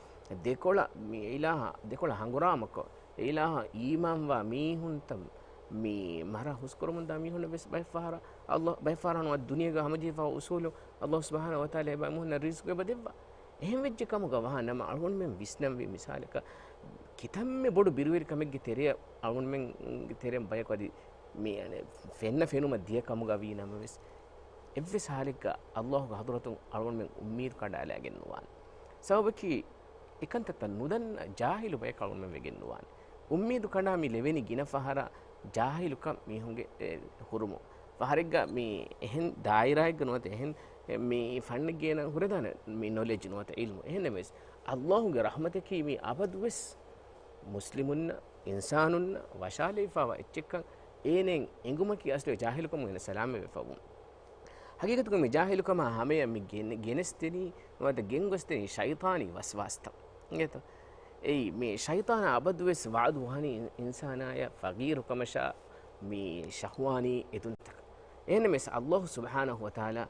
ދެކޮޅަށް، މި އެއިލާހަށް ދެކޮޅަށް ހަނގުރާމަކޮށް، އެއިލާހަށް އީމާންވާ މީހުންތައް މި މަރާ ހުސްކުރަމުންދާ މީހުންނަށް ވެސް ބައެއްފަހަރަށް އަލްލާ-، ބައެއްފަހަރަށް ނުވަތަ ދުނިޔޭގަ ހަމަޖެހިފައިވާ އުސޫލު އަލްލާހު ސުބްޙާނަހު ވަތަޢާލާ އެބަ މީހުންނަށް ރިޒްޤު އެބަ ދެއްވާ. އެހެން ވެއްޖެ ކަމުގަ ވާނަމަ އަޅުގަނޑުމެން ވިސްނަންވީ މިސާލަކަށް ކިތަންމެ ބޮޑު ބިރުވެރިކަމެއްގެ ތެރެއަށް އަޅުގަނޑުމެންގެ ތެރެއިން ބަޔަކު އަދި މި އަނެއް ފެންނަ ފެނުމަށް ދިޔަ ކަމުގަ ވީ ނަމަވެސް، އެއްވެސް ހާލެއްގަ އަލްލާހުގެ ޙަޟްރަތުން އަޅުގަނޑުމެން އުއްމީދު ކަނޑާލައިގެން ނުވާނެ. ސަބަބަކީ، އެކަންތައްތައް ނުދަންނަ ޖާހިލު ބަޔަކަށް އަޅުގަނޑުމެން ވެގެން ނުވާނެ. އުއްމީދު ކަނޑާ މި ލެވެނީ ގިނަ ފަހަރަށް ޖާހިލުކަން މީހުންގެ، އެ، ހުރުމުން. ފަހަރެއްގަ މި އެހެން ދާއިރާއެއްގަ ނުވަތަ އެހެން، އެ، މި ފަންނެއްގައި އޭނަ ހުރެދާނެ މި ނޮލެޖް ނުވަތަ ޢިލްމު. އެހެންނަމަވެސް، އަލްލާހުގެ ރަޙްމަތަކީ މި އަބަދުވެސް މުސްލިމުންނަށް، އިންސާނުންނަށް ވަށާލައިފާވާ އެއްޗެއްކަން އޭނައަށް އެނގުމަކީ އަސްލު ޖާހިލުކަމުން އޭނަ ސަލާމަތްވެފަ ވުން. ހަގީގަތުގަ މި ޖާހިލުކަމާ ހަމަޔަށް މި ގެން-، ގެނެސްދެނީ ނުވަތަ ގެންގޮސްދެނީ ޝައިޠާނީ ވަސްވާސްތައް. އިނގޭތޯ؟ އެއީ މި ޝައިޠާނާ އަބަދުވެސް ވަޢުދު ވާނީ އިން-، އިންސާނާޔަށް ފަގީރުކަމަށާ މި ޝަހުވާނީ އެދުންތަކަށް. އެހެންނަމަވެސް އަލްލާހު ސުބްޙާނަހު ވަތަޢާލާ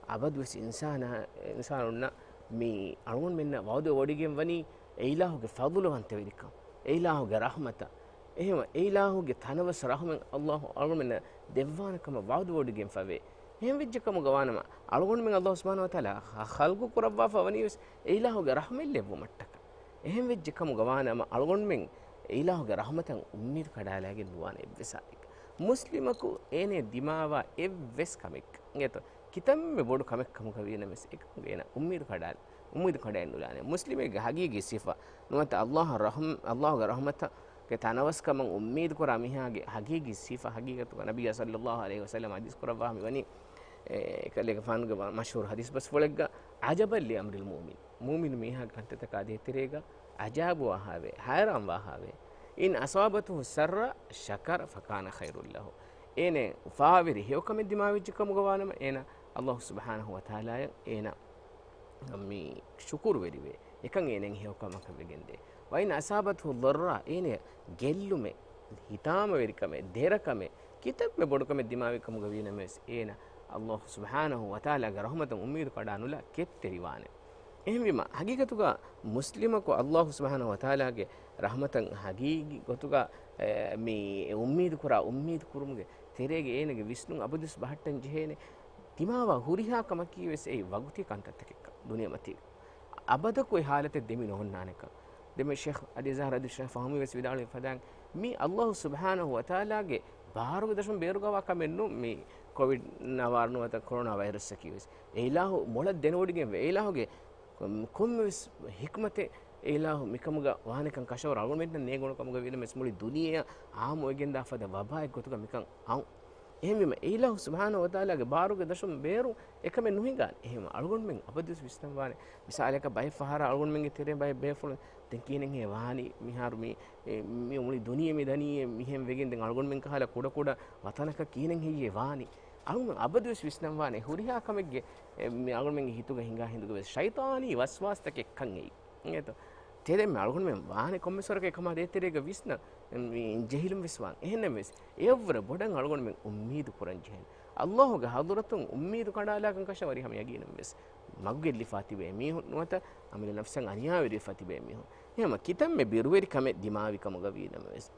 އަބަދުވެސް އިންސާނާ-، އިންސާނުންނަށް މި އަޅުގަނޑުމެންނަށް ވަޢުދުވެވޮޑިގެން ވަނީ އެއިލާހުގެ ފަޟުލުވަންތަވެރިކަން، އެއިލާހުގެ ރަޙްމަތަށް. އެހެންވެ، އެއިލާހުގެ ތަނަވަސް ރަޙުމަތް އަލްލާހު އަޅުގަނޑުމެންނަށް ދެއްވާނެ ކަމަށް ވަޢުދުވޮޑިގެންފަވޭ. އެހެން ވެއްޖެ ކަމުގަ ވާނަމަ، އަޅުގަނޑުމެން އަލްލާހު ސުބްޙާނަހު ވަތަޢާލާ ޚަ-، ޚަލްޤު ކުރައްވާފަ ވަނީވެސް އެއިލާހުގެ ރަޙްމަތް ލެއްވުމަށްޓަކައި. އެހެން ވެއްޖެ ކަމުގަ ވާނަމަ، އަޅުގަނޑުމެން އެއިލާހުގެ ރަޙްމަތަށް އުއްމީދު ކަޑާލައިގެން ނުވާނެ އެއްވެސް ހާލެއްގަ. މުސްލިމަކު އޭނަ ދިމާވާ އެއްވެސް ކަމެއް އިނގޭތޯ؟ ކިތަންމެ ބޮޑު ކަމެއް ކަމުގަ ވީނަމަވެސް، އެކަމުގަ އޭނަ އުއްމީދު ކަޑާ-، އުއްމީދު ކަޑައެއް ނުލާނެ. މުސްލިމެއްގެ ހަގީގީ ސިފަ ނުވަތަ އަލްލާހަށް ރަޙުމް-، އަލްލާހުގެ ރަޙްމަތުގެ ތަނަވަސްކަމަށް އުއްމީދު ކުރާ މީހާގެ ހަގީގީ ސިފަ ހަގީގަތުގަ ނަބިއްޔާ ޞައްލައްލާހު ޢަލައިހި ވަސައްލަމަ ޙަދީޘް ކުރައްވާ މިވަނީ، އެ، އެކަލޭގެފާނުގެ މަޝްހޫރު ޙަދީޘް ބަސްފުޅެއްގަ، عجبا لأمر المؤمن. މުއުމިނު މީހާގެ ކަންތައްތަކާ ދޭތެރޭގަ ޢަޖާބުވާހާވޭ، ޙައިރާންވާހާވޭ. إن أصابته سراء شكر فكان خيرا له. އޭނަ އުފާވެރި ހެޔޮކަމެއް ދިމާވެއްޖެ ކަމުގަ ވާނަމަ، އޭނަ ﷲ ސުބްޙާނަހޫ ވަތަޢާލާއަށް އޭނަ މި ޝުކުރުވެރިވޭ. އެކަން އޭނަ ހެޔޮކަމަކަށް ވެގެންދޭ. وإن أصابته ضراء، އޭނަ ގެއްލުމެއް، ހިތާމަވެރިކަމެއް، ދެރަކަމެއް، ކިތައްމެ ބޮޑުކަމެއް ދިމާވި ކަމުގަ ވީނަމަވެސް، އޭނަ ﷲ ސުބްޙާނަހޫ ވަތަޢާލާގެ ރަޙްމަތަށް އުއްމީދު ކަޑާނުލާ ކެތްތެރިވާނެ. އެހެންވީމަ، ހަގީގަތުގަ މުސްލިމަކު ﷲ ސުބްޙާނަހޫ ވަތަޢާލާގެ ރަޙްމަތަށް ހަގީގީ ގޮތުގަ، އެ، މި އުއްމީދު ކުރާ އުއްމީދު ކުރުމުގެ ތެރޭގަ އޭނަގެ ވިސްނުން އަބަދުވެސް ބަހައްޓަން ޖެހޭނެ. ދިމާވާ ހުރިހާ ކަމަކީ ވެސް އެއީ ވަގުތީ ކަންތައްތަކެއްކަން ދުނިޔެމަތީގަ. އަބަދަކު އެ ހާލަތެއް ދެމި ނޯންނާނެކަން. ދެން މި ޝޭޚް އަލީ ޒަހްރާ ރަޟިޔަﷲ ޢަންހު ފަހުމީ ވެސް ވިދާޅުވި ފަދައިން، މީ ﷲ ސުބްޙާނަހޫ ވަތަޢާލާގެ ބާރުގެ ދަށުން ބޭރުގަވާ ކަމެއް ނޫން. މި ކޮވިޑް ނާވާރު ނުވަތަ ކޮރޯނާ ވައިރަސްއަކީ ވެސް އެ އިލާހު މޮޅަށް ދެނެވޮޑިގެންވެ، އެ އިލާހުގެ ކޮންމެވެސް ހިކްމަތެއް އެ އިލާހު މިކަމުގަ ވާނެކަން ކަށަވަރު އަޅުގަނޑުމެންނަށް ނޭނގުނު ކަމުގަ ވީނަމަވެސް މުޅި ދުނިޔެއަށް އާއްމުވެގެންދާ ފަދަ ވަބާއެއް ގޮތުގަ މިކަން އައު. އެހެންވީމަ، އެ އިލާހު ސުބްޙާނަހޫ ވަތަޢާލާގެ ބާރުގެ ދަށުން ބޭރު އެކަމެއް ނުހިނގާނެ. އެހެންވީމަ، އަޅުގަނޑުމެން އަބަދުވެސް ވިސްނަންވާނެ. މިސާލަކަށް، ބައެއް ފަހަރަށް އަޅުގަނޑުމެންގެ ތެރޭ ބައެއް ބޭފުޅުން ދެން ކިހިނެއްހޭ ވާނީ؟ މިހާރު މި، އެ، މި މުޅި ދުނިޔެ މި ދަނީ މިހެން ވެގެން ދެން އަޅުގަނޑުމެން ކަހަލަ ކުޑަކުޑަ ވަތަނަކަށް ކިހިނެއްހެއްޔޭ ވާނީ؟ އަޅުގަނޑު އަބަދުވެސް ވިސްނަންވާނެ ހުރިހާ ކަމެއްގެ، އެ، މި އަޅުގަނޑުމެންގެ ހިތުގަ ހިނގާ ހިނދުގަ ވެސް ޝައިޠާނީ ވަސްވާސްތަކެއް ކަން އެއީ. އިނގޭތޯ؟ ތެދެންމެ އަޅުގަނޑުމެން ވާނެ ކޮންމެސް ވަރަކަށް އެކަމާ ދޭތެރޭގަ ވިސްނަ، މި ޖެހިލުން ވެސް ވާން. އެހެންނަމަވެސް، އެއަށްވުރެ ބޮޑަށް އަޅުގަނޑުމެން އުއްމީދު ކުރަން ޖެހޭނެ. ﷲގެ ޙަޟްރަތުން އުއްމީދު ކަނޑާލާކަން ކަށަވަރި ހަމަ ޔަގީނުން ވެސް މަގުގެއްލިފާ ތިބޭ މީހުން ނުވަތަ އަމިއްލަ ނަފްސަށް އަނިޔާވެރިވެފާ ތިބޭ މީހުން. އެހެންމަ ކިތަންމެ ބިރުވެރި ކަމެއް ދިމާވި ކަމުގަ ވީނަމަވެސް،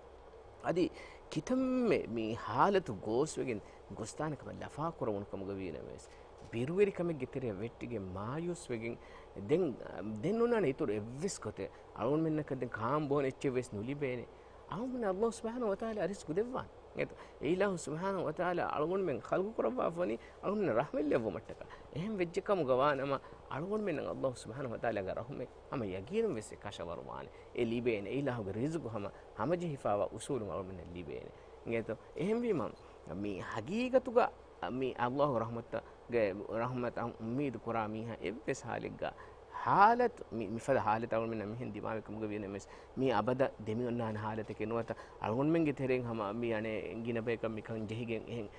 އަދި ކިތަންމެ މި ޙާލަތު ގޯސްވެގެން ގޮސްދާނެ ކަމެއް ލަފާކުރެވުނު ކަމުގަ ވީނަމަވެސް، ބިރުވެރިކަމެއްގެ ތެރެއަށް ވެއްޓިގެން މާޔޫސްވެގެން ދެން، ދެން ނުނާނެ އިތުރު އެއްވެސް ގޮތެއް. އަޅުގަނޑުމެންނަކަށް ދެން ކާން ބޯން އެއްޗެއް ވެސް ނުލިބޭނެ. އަޅުގަނޑު ﷲ ސުބްޙާނަހޫ ވަތަޢާލާ ރިޒްޤު ދެއްވާނެ. އެ އިލާހު ސުބްޙާނަހޫ ވަތަޢާލާ އަޅުގަނޑުމެން ޚަލްޤު ކުރައްވާފަވަނީ އަޅުގަނޑުމެން ރަޙްމަތް ލެއްވުމަށްޓަކާ. އެހެން ވެއްޖެ ކަމުގަ ވާނަމަ، އަޅުގަނޑުމެންނަށް ﷲ ސުބްޙާނަހޫ ވަތަޢާލާގެ ރަޙުމަތް ހަމަ ޔަގީނުން ވެސް އެކަށަވަރު ވާނެ. އެ ލިބޭނެ. އެ އިލާހުގެ ރިޒްޤު ހަމަ ހަމަޖެހިފާވާ އުސޫލުން އަޅުގަނޑުމެންނަށް ލިބޭނެ. އިނގޭތޯ؟ އެހެންވީމަ، މި ހަގީގަތުގަ މި ﷲ ރަޙްމަތަށް ގެ ރަޙްމަތަށް އުއްމީދު ކުރާ މީހާ އެއްވެސް ހާލެއްގަ ޙާލަތު، މި، މިފަދަ ޙާލަތު އަޅުގަނޑުމެންނަށް މިހެން ދިމާވި ކަމުގަ ވީނަމަވެސް، މީ އަބަދަށް ދެމިއޮންނާނެ ޙާލަތެކޭ ނުވަތަ އަޅުގަނޑުމެންގެ ތެރެއިން ހަމަ މި އަނެއް ގިނަ ބަޔަކަށް މިކަން ޖެހިގެން އެހެން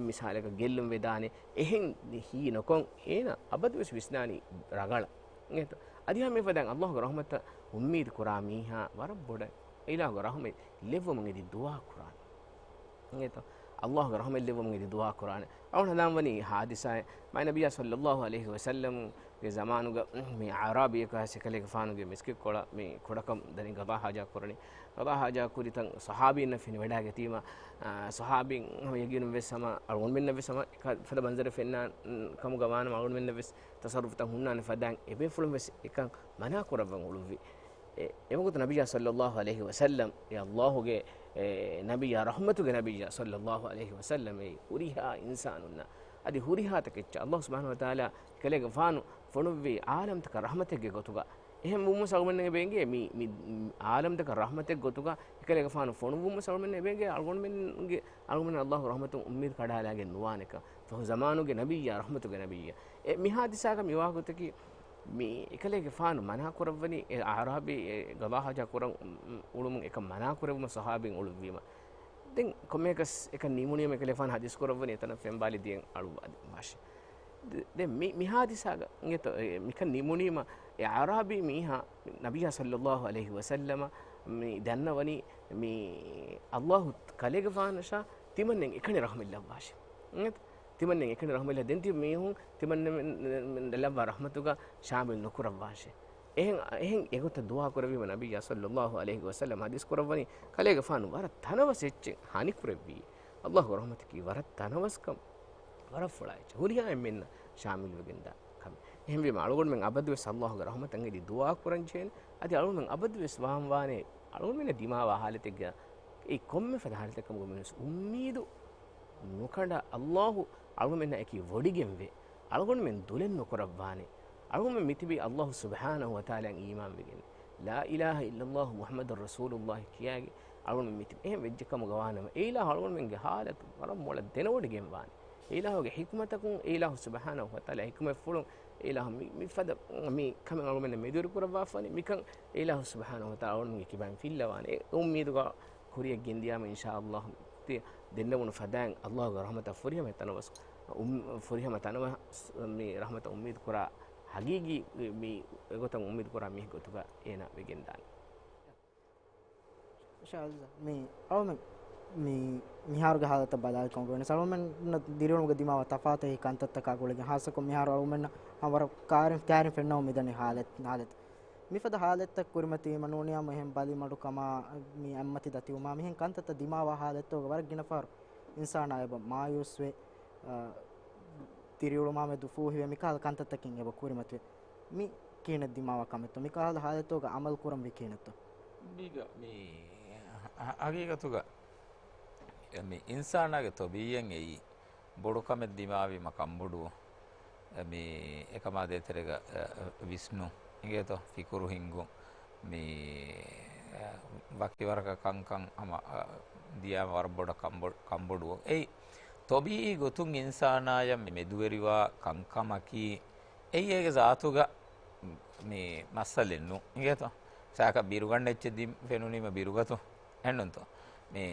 މިސާލަކަށް ގެއްލުން ވެދާނެ އެހެން ހީ ނުކޮށް، އޭނަ އަބަދުވެސް ވިސްނާނީ ރަގަޅަށް. އެހެންތޯ؟ އަދި ހަމަ މިފަދައިން ﷲގެ ރަޙްމަތަށް އުއްމީދު ކުރާ މީހާ ވަރަށް ބޮޑަށް އިލާހުގެ ރަޙްމަތް ލެއްވުމުން އެދި ދުޢާ ކުރާނެ. އިނގޭތޯ؟ ﷲގެ ރަޙްމަތް ލެއްވުމުން އެދި ދުޢާ ކުރާނެ. އަޅުގަނޑު ހަނދާންވަނީ ޙާދިސާއެއް. މާތް ނަބިއްޔާ ޞައްލައްލާހު ޢަލައިހި ވަސައްލަމްގެ ޒަމާނުގަ މި އަޢުރާބީއަކު އައިސް އެކަލޭގެފާނުގެ މިސްކިތްކޮޅަށް މި ކުޑަކޮށް ދަނީ ޤަޟާ ޙާޖާ ކުރަނީ. ޤަޟާ ޙާޖާ ކުރިތަން ޞަޙާބީންނަށް ފެނިވަޑައިގަތީމަ، އާ، ޞަޙާބީން ހަމަ ޔަގީނުން ވެސް ހަމަ އަޅުގަނޑުމެންނަށް ވެސް ހަމަ އެކަ-، ފަދަ މަންޒަރެއް ފެންނާން ކަމުގަ ވާނަމަ އަޅުގަނޑުމެންނަށް ވެސް ތަޞައްރުފުތައް ހުންނާނެ ފަދައިން އެބޭފުޅުން ވެސް އެކަން މަނާ ކުރައްވަން އުޅުއްވި. އެ، އެވަގުތު ނަބިއްޔާ ޞައްލައްލާހު ޢަލައިހި ވަސައްލަމް، އެ ﷲގެ، އެ، ނަބިއްޔާ، ރަޙްމަތުގެ ނަބިއްޔާ ޞައްލައްލާހު ޢަލައިހި ވަސައްލަމް، އެ ހުރިހާ އިންސާނުންނަށް އަދި ހުރިހާ ތަކެއްޗަށް ﷲ ސުބްޙާނަހޫ ވަތަޢާލާ އެކަލޭގެފާނު ފޮނުއްވި ޢާލަމްތަކަށް ރަޙްމަތެއްގެ ގޮތުގަ. އެހެން ވުމުން އަޅުގަނޑުމެން އެބަ އެނގޭ މި، މި ޢާލަމްތަކަށް ރަޙްމަތެއް ގޮތުގަ އެކަލޭގެފާނު ފޮނުއްވުމުން އަޅުގަނޑުމެން އެބަ އެނގޭ އަޅުގަނޑުމެންގެ، އަޅުގަނޑުމެން ﷲގެ ރަޙްމަތުން އުއްމީދު ކަޑާލާގެން ނުވާނެކަން. ފަހު ޒަމާނުގެ ނަބިއްޔާ، ރަޙްމަތުގެ ނަބިއްޔާ. އެ މި ޙާދިސާގަ މި ވާގޮތަކީ، މި އެކަލޭގެފާނު މަނާ ކުރައްވަނީ، އެ އަޢުރާބީ އެ ޤަޟާ ޙާޖާ ކުރަން އުޅުމުން އެކަން މަނާ ކުރެއްވުމަށް ޞަޙާބީން އުޅުއްވީމަ. ދެން ކޮންމެއަކަސް އެކަން ނިމުނީމަ އެކަލޭގެފާނު ޙަދީޘް ކުރައްވަނީ އެތަނަށް ފެންބާލި ދިޔަން އަޅުއްވާ ދެން މާށެ. ދެ-، ދެން މި، މި ޙާދިސާގަ އިނގޭތޯ، އެ، މިކަން ނިމުނީމަ އެ އަޢުރާބީ މީހާ ނަބިއްޔާ ޞައްލައްލާހު ޢަލައިހި ވަސައްލަމަށް މި ދަންނަވަނީ މި ﷲ ކަލޭގެފާނަށާ ތިމަންނެން އެކަނި ރަޙްމަތް ލައްވާށެ. އިނގޭތޯ؟ ތިމަންނެން އެކަނި ރަޙްމަތް ލައްވާ، ދެން ތި މީހުން ތިމަންނެން ލައްވާ ރަޙްމަތުގަ ޝާމިލް ނުކުރައްވާށެ. އެހެން، އެހެން އެގޮތަށް ދުޢާ ކުރެއްވީމަ ނަބިއްޔާ ޞައްލައްލާހު ޢަލައިހި ވަސައްލަމަ ޙަދީޘް ކުރައްވަނީ، ކަލޭގެފާނު ވަރަށް ތަނަވަސް އެއްޗެއް ހަނިކުރެއްވީ. ﷲގެ ރަޙްމަތަކީ ވަރަށް ތަނަވަސްކަން، ވަރަށް ފުޅާ އެއްޗެއް. ހުރިހާ އެންމެންނަށް ޝާމިލްވެގެންދާ ކަމެއް. އެހެންވީމަ، އަޅުގަނޑުމެން އަބަދުވެސް ﷲގެ ރަޙްމަތަށް އެދި ދުޢާ ކުރަން ޖެހޭނެ. އަދި އަޅުގަނޑުމެން އަބަދުވެސް ވާންވާނެ، އަޅުގަނޑުމެންނަށް ދިމާވާ ޙާލަތެއްގަ އެ ކޮންމެ ފަދަ ޙާލަތެއް ކަމުގަ މިނުސް އުއްމީދު ނުކަނޑާ، ﷲ އަޅުގަނޑުމެންނާ އެކީ ވޮޑިގެންވޭ. އަޅުގަނޑުމެން ދުލެއް ނުކުރައްވާނެ. އަޅުގަނޑުމެން މިތިބީ ﷲ ސުބްޙާނަހޫ ވަތަޢާލާ އީމާންވެގެން، لا إله إلا الله محمد رسول الله ކިޔާގެން އަޅުގަނޑުމެން މިތިބީ. އެހެން ވެއްޖެ ކަމުގަ ވާނަމަ، އެ އިލާހު އަޅުގަނޑުމެންގެ ޙާލަތު ވަރަށް މޮޅަށް ދެނެވޮޑިގެން ވާނެ. އެ އިލާހުގެ ޙިކްމަތަކުން، އެ އިލާހު ސުބްޙާނަހޫ ވަތަޢާލާ ޙިކްމަތްފުޅުން، އެ އިލާހު މި، މި ފަދަ މި ކަމެއް އަޅުގަނޑުމެންނަށް މެދުވެރި ކުރައްވާފަވަނީ، މިކަން އެ އިލާހު ސުބްޙާނަހޫ ވަތަޢާލާ އަޅުގަނޑުމެންގެ ކިބައިން ފިއްލަވާނެ. އެ އުއްމީދުގަ ކުރިޔަށް ގެންދިޔާމަ، އިންޝާﷲ ތި ދެންނެވުނު ފަދައިން ﷲގެ ރަޙްމަތަށް ފުރިހަމަ ތަނަވަސް، އުން-، ފުރިހަމަ ތަނަވަސް މި ރަޙްމަތަށް އުއްމީދު ކުރާ ހަގީގީ މި އެގޮތަށް އުއްމީދު ކުރާ މީހެއް ގޮތުގަ އޭނާ ވެގެންދާނެ. ޝާޒް، މި އަޅުމެން މި މިހާރުގެ ހާލަތަށް ބަލާލިކަމުގަ ވެނެސް އަޅުމެންނަށް ދިރިއުޅުމުގެ ދިމާވާ ތަފާތެއް ކަންތައްތަކާ ގުޅިގެން، ހާއްސަކޮށް މިހާރު އަޅުމެންނަށް ވަރަށް ކާރިން ކާރިން ފެންނަވަން މިދަނީ ހާލަތް، ހާލަތް. މިފަދަ ހާލަތްތައް ކުރިމަތީމަ ނޫނިއްޔާމު އެހެން ބަލިމަޑުކަމާ، މި އަތްމަތި ދަތިވުމާ މިހެން ކަންތައްތައް ދިމާވާ ހާލަތްތަކުގަ ވަރަށް ގިނަ ފަހަރު އިންސާނާ އެބަ މާޔޫސްވެ، އަ، ދިރިއުޅުމާ މެދު ފޫހިވެ މިކަހަލަ ކަންތައްތަކިން އެބަ ކުރިމަތިވެ. މި ކިހިނެއް ދިމާވާ ކަމެއްތޯ؟ މިކަހަލަ ހާލަތުގަ އަމަލު ކުރަންވީ ކިހިނެއްތޯ؟ މީގަ މި ހަ-، ހަގީގަތުގަ މި އިންސާނާގެ ތޮބީއަތް އެއީ ބޮޑު ކަމެއް ދިމާވީމަ ކަންބޮޑުވުން، މި އެކަމާ ދޭތެރޭގަ، އަ، ވިސްނުން އިނގޭތޯ، ފިކުރު ހިންގުން، މި، އަ، ވަކިވަރަކަށް ކަންކަން ހަމަ، އަ، ދިޔާ ވަރަށް ބޮޑަށް ކަންބޮ-، ކަންބޮޑުވުން. އެއީ ތޮބީއީ ގޮތުން އިންސާނާޔަށް މި މެދުވެރިވާ ކަންކަމަކީ، އެއީ އޭގެ ޒާތުގަ މި މައްސަލެއް ނޫން އިނގޭތޯ. ސާކަ ބިރުގަނޑެއްޗެއް ދިން ފެނުނީމަ ބިރުގަތު އެންނުންތޯ؟ މި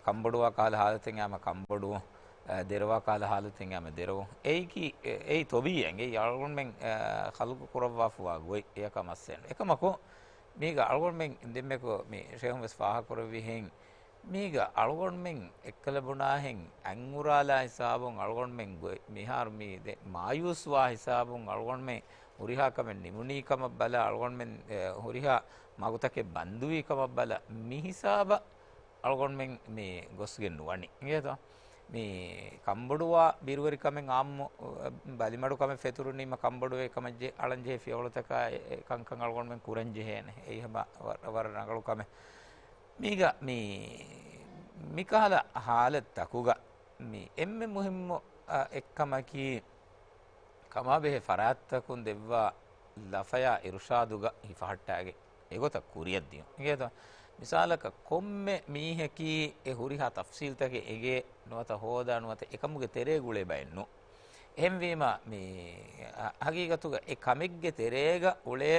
ކަންބޮޑުވާ ކަހަލަ ހާލަތެއް އާމަ ކަންބޮޑުވުން، އަ، ދެރަވާ ކަހަލަ ހާލަތެއް އާމަ ދެރަވުން. އެއީކީ، އެ-، އެއީ ތޮބީއަތް. އެއީ އަޅުގަނޑުމެން، އަ، ޚަލްޤު ކުރައްވާފަވާ ގޮތް. އެޔަކަށް މައްސަލެއް ނޫން. އެކަމަކު، މީގަ އަޅުގަނޑުމެން ދެންމެކު މި ޝޭހުން ވެސް ފާހަގަކުރެއްވިހެން، މީގަ އަޅުގަނޑުމެން އެއްކަލަ ބުނާހެން އަތްއުރާލާ ހިސާބުން އަޅުގަނޑުމެން ގޮ-، މިހާރު މި ދެ-، މާޔޫސްވާ ހިސާބުން އަޅުގަނޑުމެން ހުރިހާ ކަމެއް ނިމުނީ ކަމަށް ބަލާ، އަޅުގަނޑުމެން، އެ، ހުރިހާ މަގުތަކެއް ބަންދުވީ ކަމަށް ބަލާ، މި ހިސާބަށް އަޅުގަނޑުމެން މި ގޮސްގެން ނުވަނީ. އިނގޭތޯ؟ މި ކަންބޮޑުވާ ބިރުވެރިކަމެއް އާއްމު، އަ، ބަލިމަޑުކަމެއް ފެތުރުނީމަ ކަންބޮޑުވެ ކަމަށް ޖެ-، އަޅަންޖެހޭ ފިޔަވަޅުތަކާ އެ، އެ ކަންކަން އަޅުގަނޑުމެން ކުރަންޖެހޭނެ. އެއީ ހަމަ ވަ-، ވަރަށް ރަނގަޅު ކަމެއް. މީގަ މި، މިކަހަލަ ހާލަތްތަކުގަ މި އެންމެ މުހިއްމު، އަ، އެއްކަމަކީ، ކަމާބެހޭ ފަރާތްތަކުން ދެއްވާ ލަފަޔާ އިރުޝާދުގަ ހިފަހައްޓާގެން އެގޮތަށް ކުރިއަށް ދިޔުން. އިނގޭތޯ؟ މިސާލަކަށް ކޮންމެ މީހަކީ އެ ހުރިހާ ތަފްސީލްތަކެއް އެނގޭ ނުވަތަ ހޯދާ ނުވަތަ އެކަމުގެ ތެރޭގަ އުޅޭ ބައެއް ނޫން. އެހެންވީމަ، މި ހަގީގަތުގަ އެ ކަމެއްގެ ތެރޭގަ އުޅޭ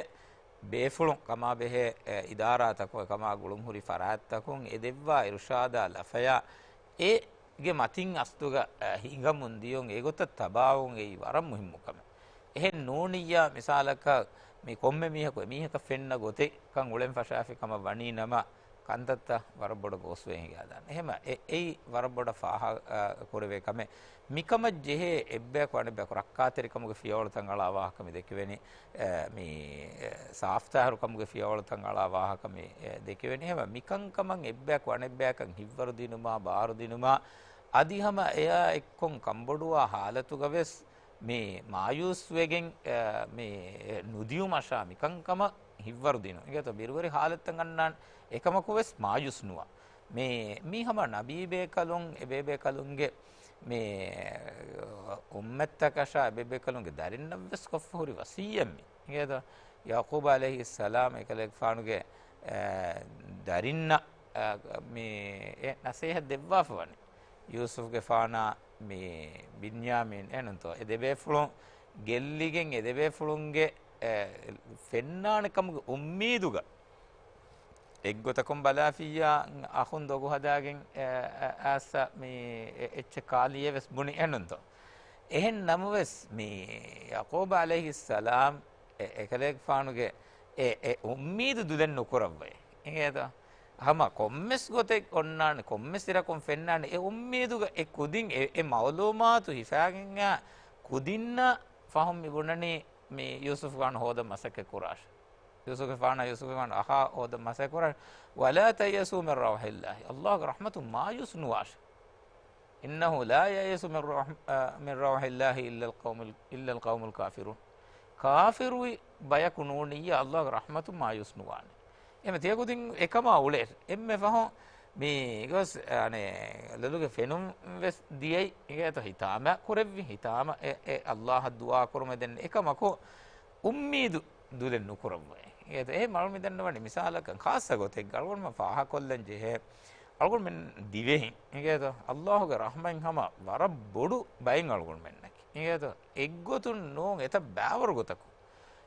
ބޭފުޅުން ކަމާބެހޭ، އެ، އިދާރާތަކުން އެކަމާ ގުޅުންހުރި ފަރާތްތަކުން އެ ދެއްވާ އިރުޝާދާ ލަފަޔާ އެ ގެ މަތިން އަސްލުގަ، އަ، ހިނގަމުން ދިޔުން އެގޮތަށް ތަބާވުން އެއީ ވަރަށް މުހިއްމު ކަމެއް. އެހެން ނޫނިއްޔާ މިސާލަކަށް މި ކޮންމެ މީހަކު އެމީހަކަށް ފެންނަ ގޮތެއް ކަން އުޅެން ފަށާފި ކަމަށް ވަނީ ނަމަ، ކަންތައްތައް ވަރަށް ބޮޑަށް ގޯސްވެ ހިނގާދާނެ. އެހެމަ އެ-، އެއީ ވަރަށް ބޮޑަށް ފާހަ-، އަ، ކުރެވޭ ކަމެއް. މިކަމަށް ޖެހޭ އެއްބަޔަކު އަނެއްބަޔަކު ރައްކާތެރިކަމުގެ ފިޔަވަޅުތައް އަޅާ ވާހަކަ މި ދެކެވެނީ. އެ، މި، އެ، ސާފްތާހިރުކަމުގެ ފިޔަވަޅުތައް އަޅާ ވާހަކަ މި، އެ، ދެކެވެނީ. އެހެމަ މިކަންކަމަށް އެއްބަޔަކު އަނެއްބަޔަކަށް ހިތްވަރުދިނުމާ، ބާރުދިނުމާ، އަދި ހަމަ އެއާ އެއްކޮށް ކަންބޮޑުވާ ހާލަތުގަ ވެސް މި މާޔޫސްވެގެން، އެ، މި ނުދިޔުމަށާ މިކަންކަމަށް ހިތްވަރުދިނުން. އިނގޭތޯ ބިރުވެރި ހާލަތްތައް އަންނާނެ އެކަމަކު ވެސް މާޔޫސް ނުވާ. މި، މީ ހަމަ ނަބީބޭކަލުން، އެބޭބޭކަލުންގެ މި އުއްމަތްތަކަށާ އެބޭބޭކަލުންގެ ދަރިންނަށް ވެސް ކޮށްފަ ހުރި ވަސިއްޔަތް މި. އިނގޭތޯ؟ ޔަޢުޤޫބް ޢަލައިހިއްސަލާމް އެކަލޭގެފާނުގެ، އެ، ދަރިންނަށް، އެ، މި އެ ނަސޭހަތް ދެއްވާފަވަނީ. ޔޫސުފްގެފާނާ މި ބިންޔާމީން އެނުންތޯ؟ އެ ދެބޭފުޅުން ގެއްލިގެން އެ ދެބޭފުޅުންގެ، އެ، ފެންނާނެ ކަމުގެ އުއްމީދުގަ އެއްގޮތަކުން ބަލާފިއްޔާ އަޚުން ދޮގު ހަދާގެން، އެ، އެ، އައްސަ މި އެ، އެއްޗެއް ކާލިއޭ ވެސް ބުނި އެނުންތޯ؟ އެހެން ނަމަވެސް މި ޔަޢުޤޫބް ޢަލައިހިއްސަލާމް އެ، އެކަލޭގެފާނުގެ އެ، އެ އުއްމީދު ދުލެއް ނުކުރައްވައޭ. އިނގޭތޯ؟ ހަމަ ކޮންމެސް ގޮތެއް އޮންނާނެ، ކޮންމެސް އިރަކުން ފެންނާނެ، އެ އުއްމީދުގަ އެ ކުދިން އެ، އެ މަޢުލޫމާތު ހިފާގެން އާ ކުދިންނަށް ފަހުން މި ބުނަނީ މި ޔޫސުފްގެފާނު ހޯދަން މަސައްކަތް ކުރާށޭ. ޔޫސުފްގެފާނާ، ޔޫސުފްގެފާނު އަޚާ ހޯދަން މަސައްކަތް ކުރާށޭ. ولا تيأسوا من روح الله. ﷲގެ ރަޙްމަތުން މާޔޫސް ނުވާށޭ. إنه لا ييأس من روح، އަ، من روح الله إلا القوم، إلا القوم الكافرون. ކާފިރު ބަޔަކު ނޫނިއްޔާ ﷲގެ ރަޙްމަތުން މާޔޫސް ނުވާނެ. އެހެން ތިޔަ ކުދިން އެކަމާ އުޅޭ. އެންމެ ފަހުން މި ގޮސް، އަނެ، ލޮލުގެ ފެނުން ވެސް ދިޔައީ. އިނގޭތޯ ހިތާމަ ކުރެއްވި، ހިތާމަ އެ، އެ ﷲއަށް ދުޢާ ކުރުމެއް ދެން އެކަމަކު އުއްމީދު ދުލެއް ނުކުރައްވައޭ. އެ މަޅު މި ދަންނަވަނީ މިސާލަކަށް ޚާއްޞަ ގޮތެއްގަ އަޅުގަނޑުމެން ފާހަގަކޮށްލަން ޖެހޭ. އަޅުގަނޑުމެން ދިވެހިން އިނގޭތޯ؟ ﷲގެ ރަޙްމަތް ހަމަ ވަރަށް ބޮޑު ބައެއް އަޅުގަނޑުމެންނަކީ. އިނގޭތޯ؟ އެއްގޮތުން ނޫން އެތައް ބައިވަރު ގޮތަކުން.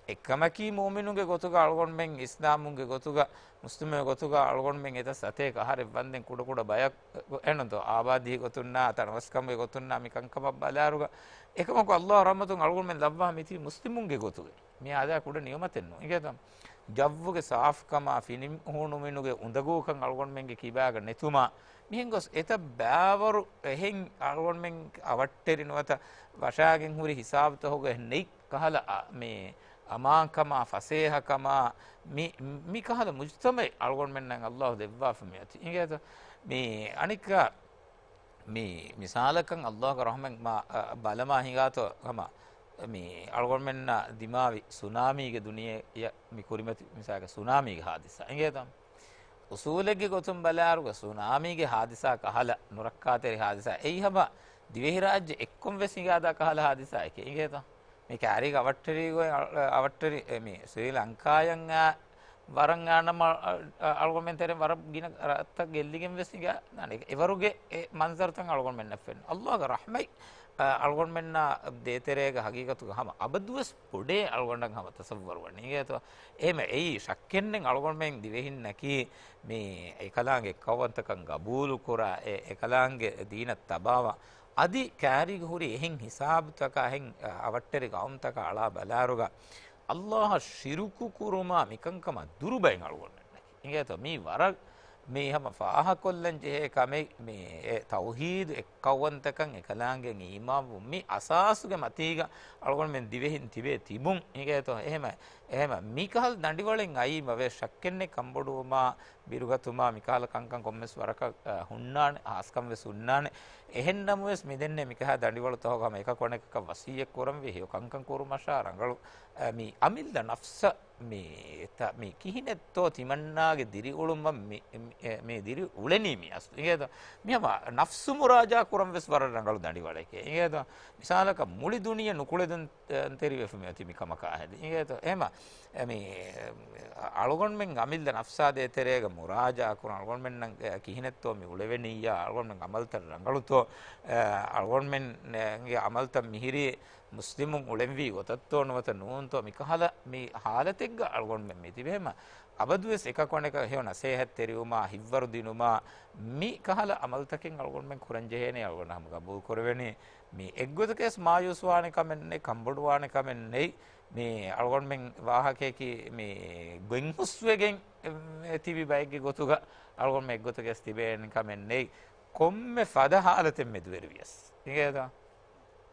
އެކަމަކީ މުއުމިނުގެ ގޮތުގަ އަޅުގަނޑުމެން އިސްލާމުންގެ ގޮތުގަ މުސްލިމުގެ ގޮތުގަ އަޅުގަނޑުމެން އެތައް ސަތޭކަ އަހަރެއް ވަންދެން ކުޑަކުޑަ ބަޔަކު އެންނަތޯ އާބާދީ ގޮތުންނާ ތަނަވަސްކަމުގެ ގޮތުންނާ މި ކަންކަމަށް ބަލާރުގަ އެކަމަކު އައްލާހު ރަޙްމަތުން އަޅުގަނޑުމެން ލައްވާ މިތި މުސްލިމުންގެ ގޮތުގެ މި އާދާ ކުޑަ ނިޢުމަތެއްނު އިނގޭތަ؟ ޖައްވުގެ ސާފުކަމާ ފިނިހޫނުމިނުގެ އުނދަގޫކަން އަޅުގަނޑުމެންގެ ކިބާގަ ނެތުމާ މިހެން ގޮސް އެތައް ބައިވަރު އެހެން އަޅުގަނޑުމެން އަވަށްޓެރި ނުވަތަ ވަށާގެން ހުރި ހިސާބުތަހުގަ ނެތް ކަހަލަ އަ، މި އަމާންކަމާ، ފަސޭހަކަމާ، މި، މި ކަހަލަ މުޖްތަމަޢެއް އަޅުގަނޑުމެންނަށް އައްލާހު ދެއްވާފަ މިއޮތީ. އިނގޭތަ؟ މި އަނެއްކާ، މި މިސާލަކަށް އައްލާހުގެ ރަޙްމަތް މާ، އަ، ބަލަމާ ހިނގާތޯ ހަމަ، މި އަޅުގަނޑުމެންނަށް ދިމާވި ސުނާމީގެ ދުނިޔެއަށް މި ކުރިމަތި މިސާލަކަށް ސުނާމީގެ ހާދިސާ. އިނގޭތަ؟ އުސޫލެއްގެ ގޮތުން ބަލާއިރުގަ ސުނާމީގެ ހާދިސާ ކަހަލަ ނުރައްކާތެރި ހާދިސާ އެއީ ހަމަ ދިވެހިރާއްޖެ އެއްކޮން ވެސް ހިނގާދާ ކަހަލަ ހާދިސާއެކޭ. އިނގޭތަ؟ މި ކާރީގެ އަވަށްޓެރިގޮތް އަ، އަވަށްޓެރި އެ، މި ސްރީލަންކާޔަށް އާ، ވަރަށް އާނަމަ އަ، އަ، އަޅުގަނޑުމެން ތެރެ ވަރަށް ގިނަ ރަށްތައް ގެއްލިގެން ވެސް ހިނގާ، އެވަރުގެ އެ މަންޒަރުތައް އަޅުގަނޑުމެންނަށް ފެންނަ. އައްލާހުގެ ރަޙްމަތް އަ، އަޅުގަނޑުމެންނާ ދޭތެރޭގަ ހަގީގަތުގަ ހަމަ އަބަދުވެސް ބޮޑޭ އަޅުގަނޑަށް ހަމަ ތަޞައްވަރު ވަނީ. އިނގޭތޯ؟ އެހެމަ އެއީ ޝައްކެއްނެތް އަޅުގަނޑުމެން ދިވެހިންނަކީ މި އެކަލާނގެ އެއްކައުވަންތަކަން ގަބޫލުކުރާ، އެ އެކަލާނގެ ދީނަށް ތަބާވާ، އަދި ކާރީގަ ހުރި އެހެން ހިސާބުތަކާ އެހެން އަ، އަވަށްޓެރި ގައުމުތަކާ އަޅާ ބަލާރުގަ އައްލާހަށް ޝިރުކު ކުރުމާ މިކަންކަމާ ދުރުބައިން އަޅުގަނޑުމެންނަކީ. އިނގޭތޯ؟ މީ ވަރަށް މީ ހަމަ ފާހަކޮށްލަން ޖެހޭ ކަމެއް. މީ އެ ތައުހީދު އެއްކައުވަންތަކަން އެކަލާނގެ އީމާންވުން މި އަސާސުގެ މަތީގަ އަޅުގަނޑުމެން ދިވެހިން ތިބޭ ތިބުން. އިނގޭތޯ؟ އެހެމަ، އެހެމަ މިކަހަލަ ދަނޑިވަޅެއް އައީމަވެސް ޝައްކެއްނެތް ކަންބޮޑުވުމާ، ބިރުގަތުމާ މިކަހަލަ ކަންކަން ކޮންމެސް ވަރަކަށް، އަ، ހުންނާނެ، ހާސްކަން ވެސް ހުންނާނެ. އެހެން ނަމަވެސް މިދެންނެވި މިކަހަލަ ދަނޑިވަޅުތަކުގަ ހަމަ އެކަކު އަނެކަކަށް ވަސިއްޔަތް ކުރަންވީ ހެޔޮ ކަންކަން ކުރުމަށާ ރަނގަޅު، އަ، މި އަމިއްލަ ނަފްސަށް މި، ތަ، މި ކިހިނެއްތޯ ތިމަންނާގެ ދިރިއުޅުމަށް މި، މި، އެ، މި ދިރި އުޅެނީ މި އަސްލު. އިނގޭތޯ؟ މި ހަމަ ނަފްސު މުރާޖާ ކުރަން ވެސް ވަރަށް ރަނގަޅު ދަނޑިވަޅެކޭ. އިނގޭތޯ؟ މިސާލަކަށް މުޅި ދުނިޔެ ނުކުޅެދުންތެރިވެފަ މިއޮތީ މި ކަމަކާ ހެދި. އިނގޭތޯ؟ އެހެމަ، އެ، މި، އަޅުގަނޑުމެން އަމިއްލަ ނަފްސާ ދޭތެރޭގަ މުރާޖާ ކުރަން އަޅުގަނޑުމެންނަށް، އެ، ކިހިނެއްތޯ މި އުޅެވެނިއްޔާ، އަޅުގަނޑުމެން އަމަލުތައް ރަނގަޅުތޯ، އެ، އަޅުގަނޑުމެންގެ އަމަލުތައް މިހިރީ މުސްލިމުން އުޅެންވީ ގޮތަށްތޯ ނުވަތަ ނޫންތޯ މިކަހަލަ މި ހާލަތެއްގަ އަޅުގަނޑުމެން މި ތިބޭމަ އަބަދުވެސް އެކަކު އަނެކަށް ހެޔޮ ނަސޭހަތްތެރިވުމާ، ހިތްވަރު ދިނުމާ، މި ކަހަލަ އަމަލުތަކެއް އަޅުގަނޑުމެން ކުރަން ޖެހޭނެ އަޅުގަނޑު ހަމަ ގަބޫލު ކުރެވެނީ. މި އެއްގޮތަކަސް މާޔޫސްވާނެ ކަމެއް ނެތް، ކަންބޮޑުވާނެ ކަމެއް ނެތް. މި އަޅުގަނޑުމެން ވާހަކަޔަކީ މި ގޮތްހުސްވެގެން ތިބި ބައެއްގެ ގޮތުގަ އަޅުގަނޑުމެން އެއްގޮތަކަސް ތިބޭނެ ކަމެއް ނެތް. ކޮންމެ ފަދަ ހާލަތެއް މެދުވެރިވިޔަސް. އިނގޭތަ؟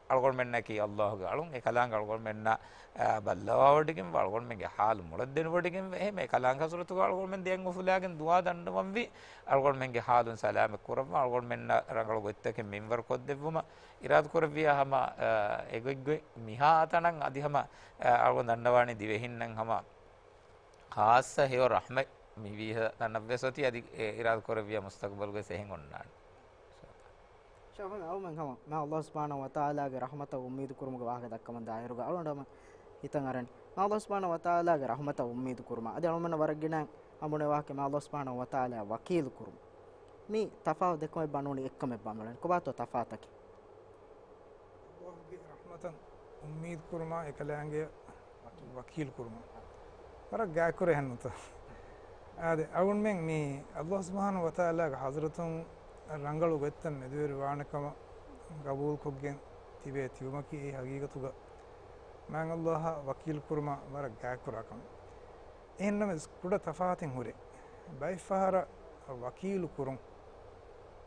އަޅުގަނޑުމެންނަކީ އައްލާހުގެ އަޅުން، އެކަލާނގެ އަޅުގަނޑުމެންނަށް، އާ، ބައްލަވާވޮޑިގެން، އަޅުގަނޑުމެންގެ ހާލު މޮޅަށް ދެނެވޮޑިގެން، އެހެން އެކަލާނގެ ހަޒުރަތުގަ އަޅުގަނޑުމެން ދެއަތް އުފުލާގެން ދުޢާ ދަންނަވަންވީ، އަޅުގަނޑުމެންގެ ހާލުން ސަލާމަތް ކުރައްވާ، އަޅުގަނޑުމެންނަށް ރަނގަޅު ގޮތްތަކެއް މިންވަރު ކޮށްދެއްވުމަށް އިރާދަ ކުރެއްވިޔާ ހަމަ، އާ، އެގޮތްގޮތް މިހާ ތަނަށް އަދި ހަމަ، އާ، އަޅުގަނޑު ދަންނަވާނީ ދިވެހިންނަށް ހަމަ ޚާއްޞަ ހެޔޮ ރަޙްމަތް މިވީހަ ތަނަށްވެސް އޮތީ، އަދި އެ އިރާދަ ކުރެއްވިޔާ މުސްތަޤްބަލުގަސް އެހެން އޮންނާނެ. ޝާ އަޅުމެން ހަމަ މާ އައްލާހު ސުބްޙާނަހު ވަތަޢާލާގެ ރަޙްމަތަށް އުއްމީދު ކުރުމުގެ ވާހަކަ ދައްކަމުން ދާއިރުގަ އަޅުގަނޑު ހަމަ ހިތަށް އަރަން. މާ އައްލާހު ސުބްޙާނަހު ވަތަޢާލާގެ ރަޙްމަތަށް އުއްމީދު ކުރުމާ އަދި އަޅުމެންނަށް ވަރަށް ގިނަ ހަމަ ބުނެ ވާހަކަ މާ އައްލާހު ސުބްޙާނަހު ވަތަޢާލާ ވަކީލު ކުރުމުން. މި ތަފާތު ދެކުމެއް ބަނުނީ އެއްކަމެއް ބަންވަޅެން. ކޮބާތޯ ތަފާތަކީ؟ އައްލާހުގެ ރަޙްމަތަށް އުއްމީދު ކުރުމާ އެކަލާނގެ ވަކީލު ކުރުމާ. ވަރަށް ގާތްކުރެ ހެންނުތަ؟ އާދެ، އަޅުގަނޑުމެން މި އައްލާހު ސުބްޙާނަހު ވަތަޢާލާގެ ޙަޟްރަތުން ރަނގަޅު ގޮތްތައް މެދުވެރި ވާނެ ކަމަށް ގަބޫލުކޮށްގެން ތިބޭ ތިބުމަކީ އެއީ ޙަޤީޤަތުގަ މާތް އައްލާހަށް ވަކީލު ކުރުމަށް ވަރަށް ގާތްކުރާ ކަމެއް. އެހެންނަމަވެސް ކުޑަ ތަފާތެއް ހުރޭ. ބައެއް ފަހަރަށް ވަކީލު ކުރުން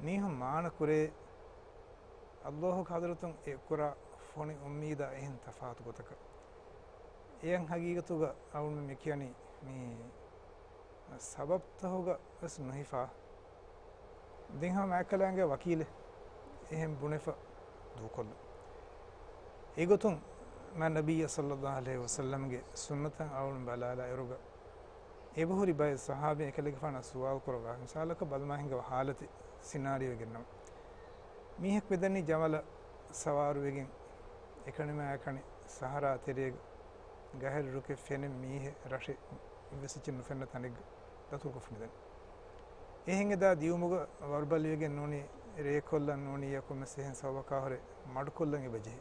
މީހުން މާނަ ކުރޭ އައްލާހުގެ ޙަޟްރަތުން އެ ކުރާ ފޮނި އުއްމީދާ އެހެން ތަފާތު ގޮތަކަށް. އެއަށް ޙަޤީޤަތުގަ އަޅުގަނޑުމެން މި ކިޔަނީ މި ސަބަބުތަހުގަ ވެސް ނުހިފާ. ދެން ހަމަ މާތް ކަލާނގެ ވަކީލެއް އެހެން ބުނެފަ ދޫކޮށްލުން. އެގޮތުން މާތް ނަބިއްޔާ ޞައްލައްލާހު ޢަލައިހި ވަސައްލަމްގެ ސުންނަތަށް އަޅުގަނޑު ބަލާލާ އިރުގަ އެބަހުރި ބައެއް ޞަޙާބީން އެކަލޭގެފާނަށް ސުވާލު ކުރައްވާ މިސާލަކަށް ބަލަމާ ހިނގަވާ ޙާލަތެއް ސިނާރިއޯއެއް ގެންނަމު. މީހަކު މިދަނީ ޖަމަލަށް ސަވާރުވެގެން އެކަނިމާ އެކަނި ސަހަރާ ތެރޭގަ ގަހެއް ރުކެއް ފެނެން މީހެއް ރަށެއް އެއްވެސް އެއްޗެއް ނުފެންނަ ތަނެއްގަ ދަތުރުކޮށްފަ މިދަނީ. އެހެން އެދާ ދިއުމުގަ ވަރުބަލިވެގެން ނޫނީ ރޭކޮށްލަން ނޫނީ ޔަ ކޮންމެސް އެހެން ސަބަބަކާ ހުރެ މަޑުކޮށްލަން އެބަޖެހޭ.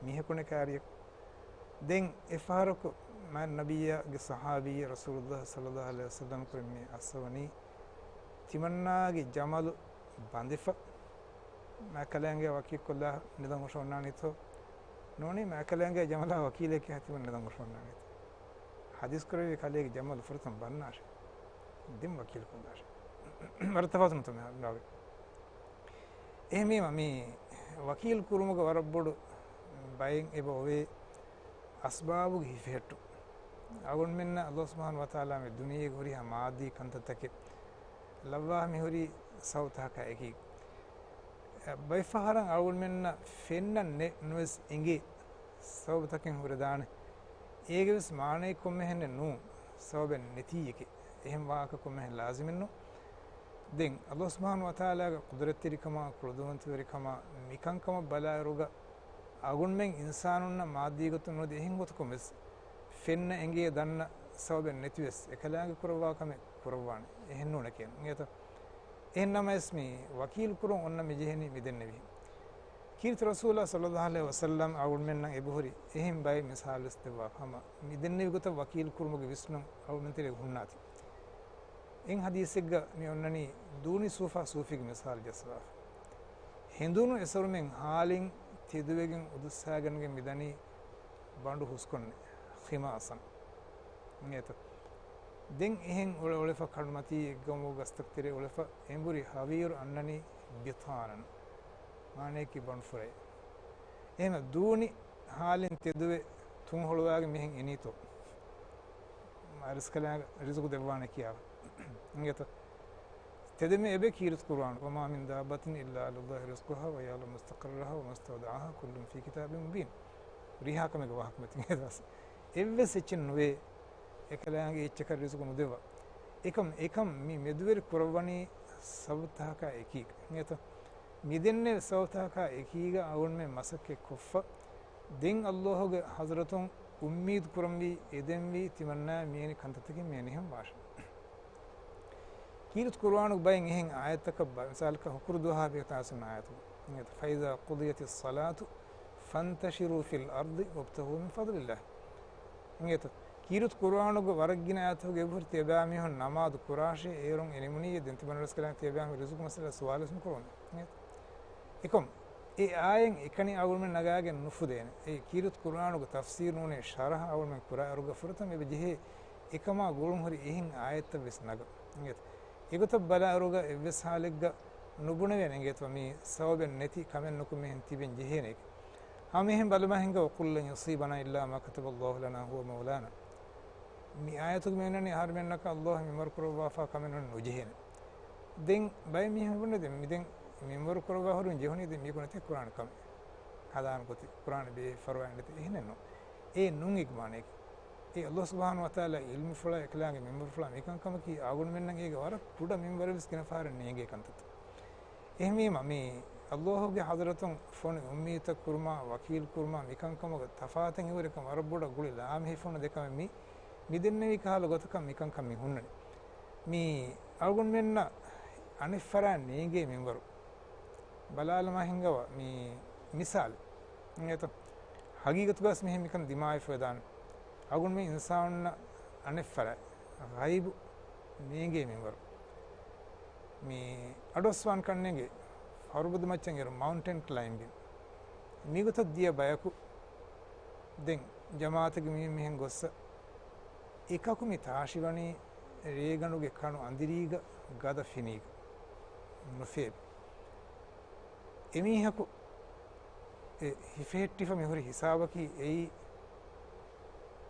މީހަކު ނެތް ކާރިއަކު. ދެން އެއްފަހަރަކު މާތް ނަބިއްޔާގެ ޞަޙާބީ ރަސޫލުﷲ ޞައްލަﷲ ޢަލައިހި ވަސައްލަމަ ކުރިން މި އައްސަވަނީ، ތިމަންނާގެ ޖަމަލު ބަނދެފަ، މާތް ކަލޭގެ ވަކީލުކޮށްލާ ނިދަން އޮށޯންނާނީތޯ؟ ނޫނީ މާތް ކަލޭގެ ޖަމަލާ ވަކީލެކޭ ތިމަން ނިދަން އޮށޯންނާނީތޯ؟ ޙަދީޘް ކުރެއްވި ކަލޭގެ ޖަމަލު ފުރަތަމަ ބަންނާށޭ. ދެން ވަކީލުކޮށްލާށޭ. ވަރަށް ތަފާތު ނުތަ މި އަންނާވެ. އެހެންވީމަ، މި ވަކީލު ކުރުމުގަ ވަރަށް ބޮޑު ބައެއް އެބަ އޮވޭ އަސްބާބުގެ ހިފެހެއްޓުން. އަޅުގަނޑުމެންނަށް ﷲ ސުބްޙާނަހޫ ވަތަޢާލާ މި ދުނިޔޭގެ ހުރިހާ މާއްދީ ކަންތައްތަކެއް ލައްވާ މިހުރީ ސަބަބުތަކާ އެކީ. ބައެއްފަހަރަށް އަޅުގަނޑުމެންނަށް ފެންނަން ނެ-، ނުވެސް އެނގޭ ސަބަބުތަކެއް ހުރެދާނެ. އޭގެ ވެސް މާނައެއް ކޮންމެހެންނެއް ނޫން، ސަބަބެއް ނެތީއެކޭ. އެހެން ވާހަކަ ކޮންމެހެން ލާޒިމެއް ނޫން. ދެން ﷲ ސުބްޙާނަހޫ ވަތަޢާލާގެ ޤުދުރަތްތެރިކަމާ، ކުޅަދުންތެރިކަމާ، މިކަންކަމަށް ބަލާއިރުގަ އަޅުގަނޑުމެން އިންސާނުންނަށް މާއްދީ ގޮތުން ނުވަތަ އެހެން ގޮތަކުން ވެސް ފެންނަ އެނގޭ ދަންނަ ސަބަބެއް ނެތިވެސް އެކަލާނގެ ކުރައްވާ ކަމެއް ކުރައްވާނެ. އެހެން ނޫނެކޭ. އިނގޭތަ؟ އެހެން ނަމަވެސް މި ވަކީލު ކުރުން އޮންނަ މި ޖެހެނީ މި ދެންނެވިހެން. ކީރިތި ރަސޫލާ ޞައްލަﷲ ޢަލައިހި ވަސައްލަމަ އަޅުގަނޑުމެންނަށް އެބަހުރި އެހެން ބައެއް މިސާލުވެސް ދެއްވާފަ ހަމަ މި ދެންނެވި ގޮތަށް ވަކީލު ކުރުމުގެ ވިސްނުން އަޅުގަނޑުމެން ތެރޭގަ ހުންނާތީ. އެއް ޙަދީޘެއްގަ މި އޮންނަނީ ދޫނި ސޫފާ ސޫފީގެ މިސާލު ޖައްސަވާފަ. ހެނދުނު އެސޮރުމެން ހާލިން ތެދުވެގެން އުދުއްސާގަންނަގެން މިދަނީ ބަނޑު ހުސްކޮށްނެ، ޚިމާޞަން. އިނގޭތަ؟ ދެން އެހެން އުޅެ އުޅެފަ ކަނޑުމަތީ އެއްގަމު ގަސްތަކު ތެރޭ އުޅެފަ އެނބުރި ހަވީރު އަންނަނީ ބިޠާނަން. މާނަޔަކީ ބަނޑުފުރައެއް. އެހެން ދޫނި ހާލިން ތެދުވެ ތުން ހޮޅުވާގެ މިހެން އިނީތޯ؟ އަރިސްކަލާނގެ ރިޒުގު ދެއްވާނެ ކިޔާފަ. އިނގޭތަ؟ ތެދެމެ އެބެ ކީރިތި ޤުރުއާނު، وما من دابة إلا على الله رزقها ويعلم مستقرها ومستودعها كل في كتاب مبين. ރީހާ ކަމެއްގެ ވާހަކަ މެތި އެދާސް. އެއްވެސް އެއްޗެއް ނުވޭ އެކަލާނގެ އެއްޗަކަށް ރިޒުގު ނުދެއްވާ. އެކަމް، އެކަމް މި މެދުވެރި ކުރައްވަނީ ސަބަބުތަކާ އެކީގަ. އިނގޭތަ؟ މިދެންނެވި ސަބަބުތަކާ އެކީގަ އަޅުގަނޑުމެން މަސައްކަތް ކޮށްފަ، ދެން ﷲ ގެ ޙަޟްރަތުން އުއްމީދު ކުރަންވީ، އެދެންވީ ތިމަންނާ މިވެނި ކަންތައްތަކެއް މިވެނިހެން ވާށޭ. ކީރިތި ޤުރުއާނުގެ ބައެއް އެހެން އާޔަތަކަށް ބަ-، މިސާލަކަށް ހުކުރު ދުވަހާ ބެހޭ ތާސުން އާޔަތުގަ. އިނގޭތަ؟ فإذا قضيت الصلاة فانتشروا في الأرض وابتغوا من فضل الله. އިނގޭތަ؟ ކީރިތި ޤުރުއާނުގެ ވަރަށް ގިނަ އާޔަތުގެ އެބަހުރި ތިޔަބައިމީހުން ނަމާދު ކުރާށޭ، އޭރުން އެ ނިމުނީ ދެން ތިމަންނަވެސް ކަލާނގެ ތިޔަބައިމީހުން ރިޒުގު މައްސަލަ ސުވާލުވެސް ނުކުރުވަމޭ. އިނގޭތަ؟ އެކަމް އެ އާޔަތް އެކަނި އަޅުގަނޑުމެން ނަގާގެން ނުފުދޭނެ. އެ ކީރިތި ޤުރުއާނުގެ ތަފްސީރު ނޫނީ ޝަރަޙަ އަޅުގަނޑުމެން ކުރާއިރުގަ ފުރަތަމަ އެބަ ޖެހޭ އެކަމާ ގުޅުންހުރި އެހެން އާޔަތްތައް ވެސް ނަގަން. އިނގޭތަ؟ އެގޮތަށް ބަލާއިރުގަ އެއްވެސް ހާލެއްގަ ނުބުނެވޭނެ އިނގޭތޯ މީ ސަބަބެއް ނެތި ކަމެއް ނުކުމެހެން ތިބެން ޖެހޭނެ. ހަމައެހެން ބަލަމާ ހިނގާ، وقل لن يصيبنا إلا ما كتب الله لنا هو مولانا. މި އާޔަތުގަ މި އޮންނަނީ އަހަރުމެންނަކަށް ﷲ މިންވަރު ކުރައްވާފާ ކަމެއް ނޫން ނުޖެހޭނެ. ދެން ބައެއް މީހުން ބުނެ ދެން މި ދެން މިންވަރު ކުރައްވާ ހުރިން ޖެހުނީ ދެން މީ ކުރަން ތި ކުރާނެ ކަމެއް. ހަދާން ގޮތެއް ކުރާނެ ބޭ ފަރުވާއެއް ނެތި އެހެނެއް ނޫން. އެ ނޫން އިގްމާނެކެ. އެ ﷲ ސުބްޙާނަހޫ ވަތަޢާލާ ޢިލްމުފުޅާ އެކަލާނގެ މިންވަރުފުޅާ މިކަންކަމަކީ އަޅުގަނޑުމެންނަށް އޭގެ ވަރަށް ކުޑަ މިންވަރެއް ވެސް ގިނަ ފަހަރެއް ނޭނގޭ ކަންތައްތައް. އެހެންވީމަ، މި ﷲ ގެ ޙަޟްރަތުން ފޮނި އުއްމީދުތައް ކުރުމާ، ވަކީލު ކުރުމާ، މިކަންކަމުގެ ތަފާތެއް ހިވަރިކަން ވަރަށް ބޮޑަށް ގުޅި ލާމެހިފަހުން ދެކަމެއް މި، މި ދެންނެވި ކަހަލަ ގޮތަކަށް މިކަންކަން މި ހުންނަނީ. މި އަޅުގަނޑުމެންނަށް އަނެއްފަރާތް ނޭނގޭ މިންވަރު. ބަލާލަމާ ހިނގަވާ މި މިސާލެއް. އިނގޭތަ؟ ހަގީގަތުގަސް މިހެން މިކަން ދިމާވެފަ ވެދާނެ. އަޅުގަނޑުމެން އިންސާނުންނަށް އަނެއްފަރާތް ޣައިބު ނޭނގޭ މިންވަރު. މި އަޑުއައްސަވާން ކަންނޭނގެ ފަރުބަދަ މައްޗަށް އޭރު މައުންޓެން ކްލައިމްބިން. މިގޮތަށް ދިޔަ ބަޔަކު ދެން ޖަމާއަތެއްގެ މީހުން މިހެން ގޮއްސަ އެކަކު މި ތާށިވަނީ ރޭގަނޑުގެ ކަނު އަނދިރީގަ ގަދަ ފިނީގަ ނުފޭބި. އެމީހަކު އެ ހިފެހެއްޓިފަ މިހުރި ހިސާބަކީ އެއީ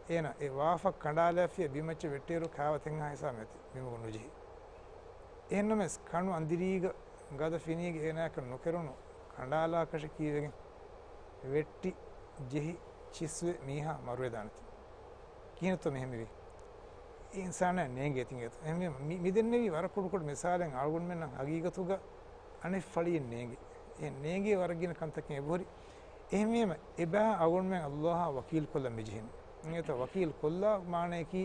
އޭނަ އެ ވާފަ ކަނޑާލާފިޔަ ބިމައްޗަށް ވެއްޓޭރު ކާވަތެންހާ ހިސާބު މެތި ބިމުގަ ނުޖެހި. އެހެންނަމަވެސް ކަނު އަނދިރީގަ ގަދަ ފިނީގަ އޭނާއަކަށް ނުކެރުނު ކަނޑާލާކަށެއް ކީވެގެން ވެއްޓި ޖެހި ޗިސްވެ މީހާ މަރުވެދާނެތީ. ކިހިނެއްތޯ މިހެން މިވީ؟ އެ އިންސާނާ ނޭނގޭ ތިނގޭތޯ. އެހެންވީމަ މި، މި ދެންނެވީ ވަރަށް ކުޑަކުޑަ މިސާލެއް އަޅުގަނޑުމެންނަށް ހަގީގަތުގަ އަނެއް ފަޅިއެއް ނޭނގެ. އެ ނޭނގޭ ވަރަށް ގިނަ ކަންތަކެއް އެބަހުރި. އެހެންވީމަ އެބައި އަޅުގަނޑުމެން ﷲ އާ ވަކީލު ކޮށްލަން މިޖެހެނީ. އިނގޭތޯ ވަކީލު ކޮށްލާ މާނަޔަކީ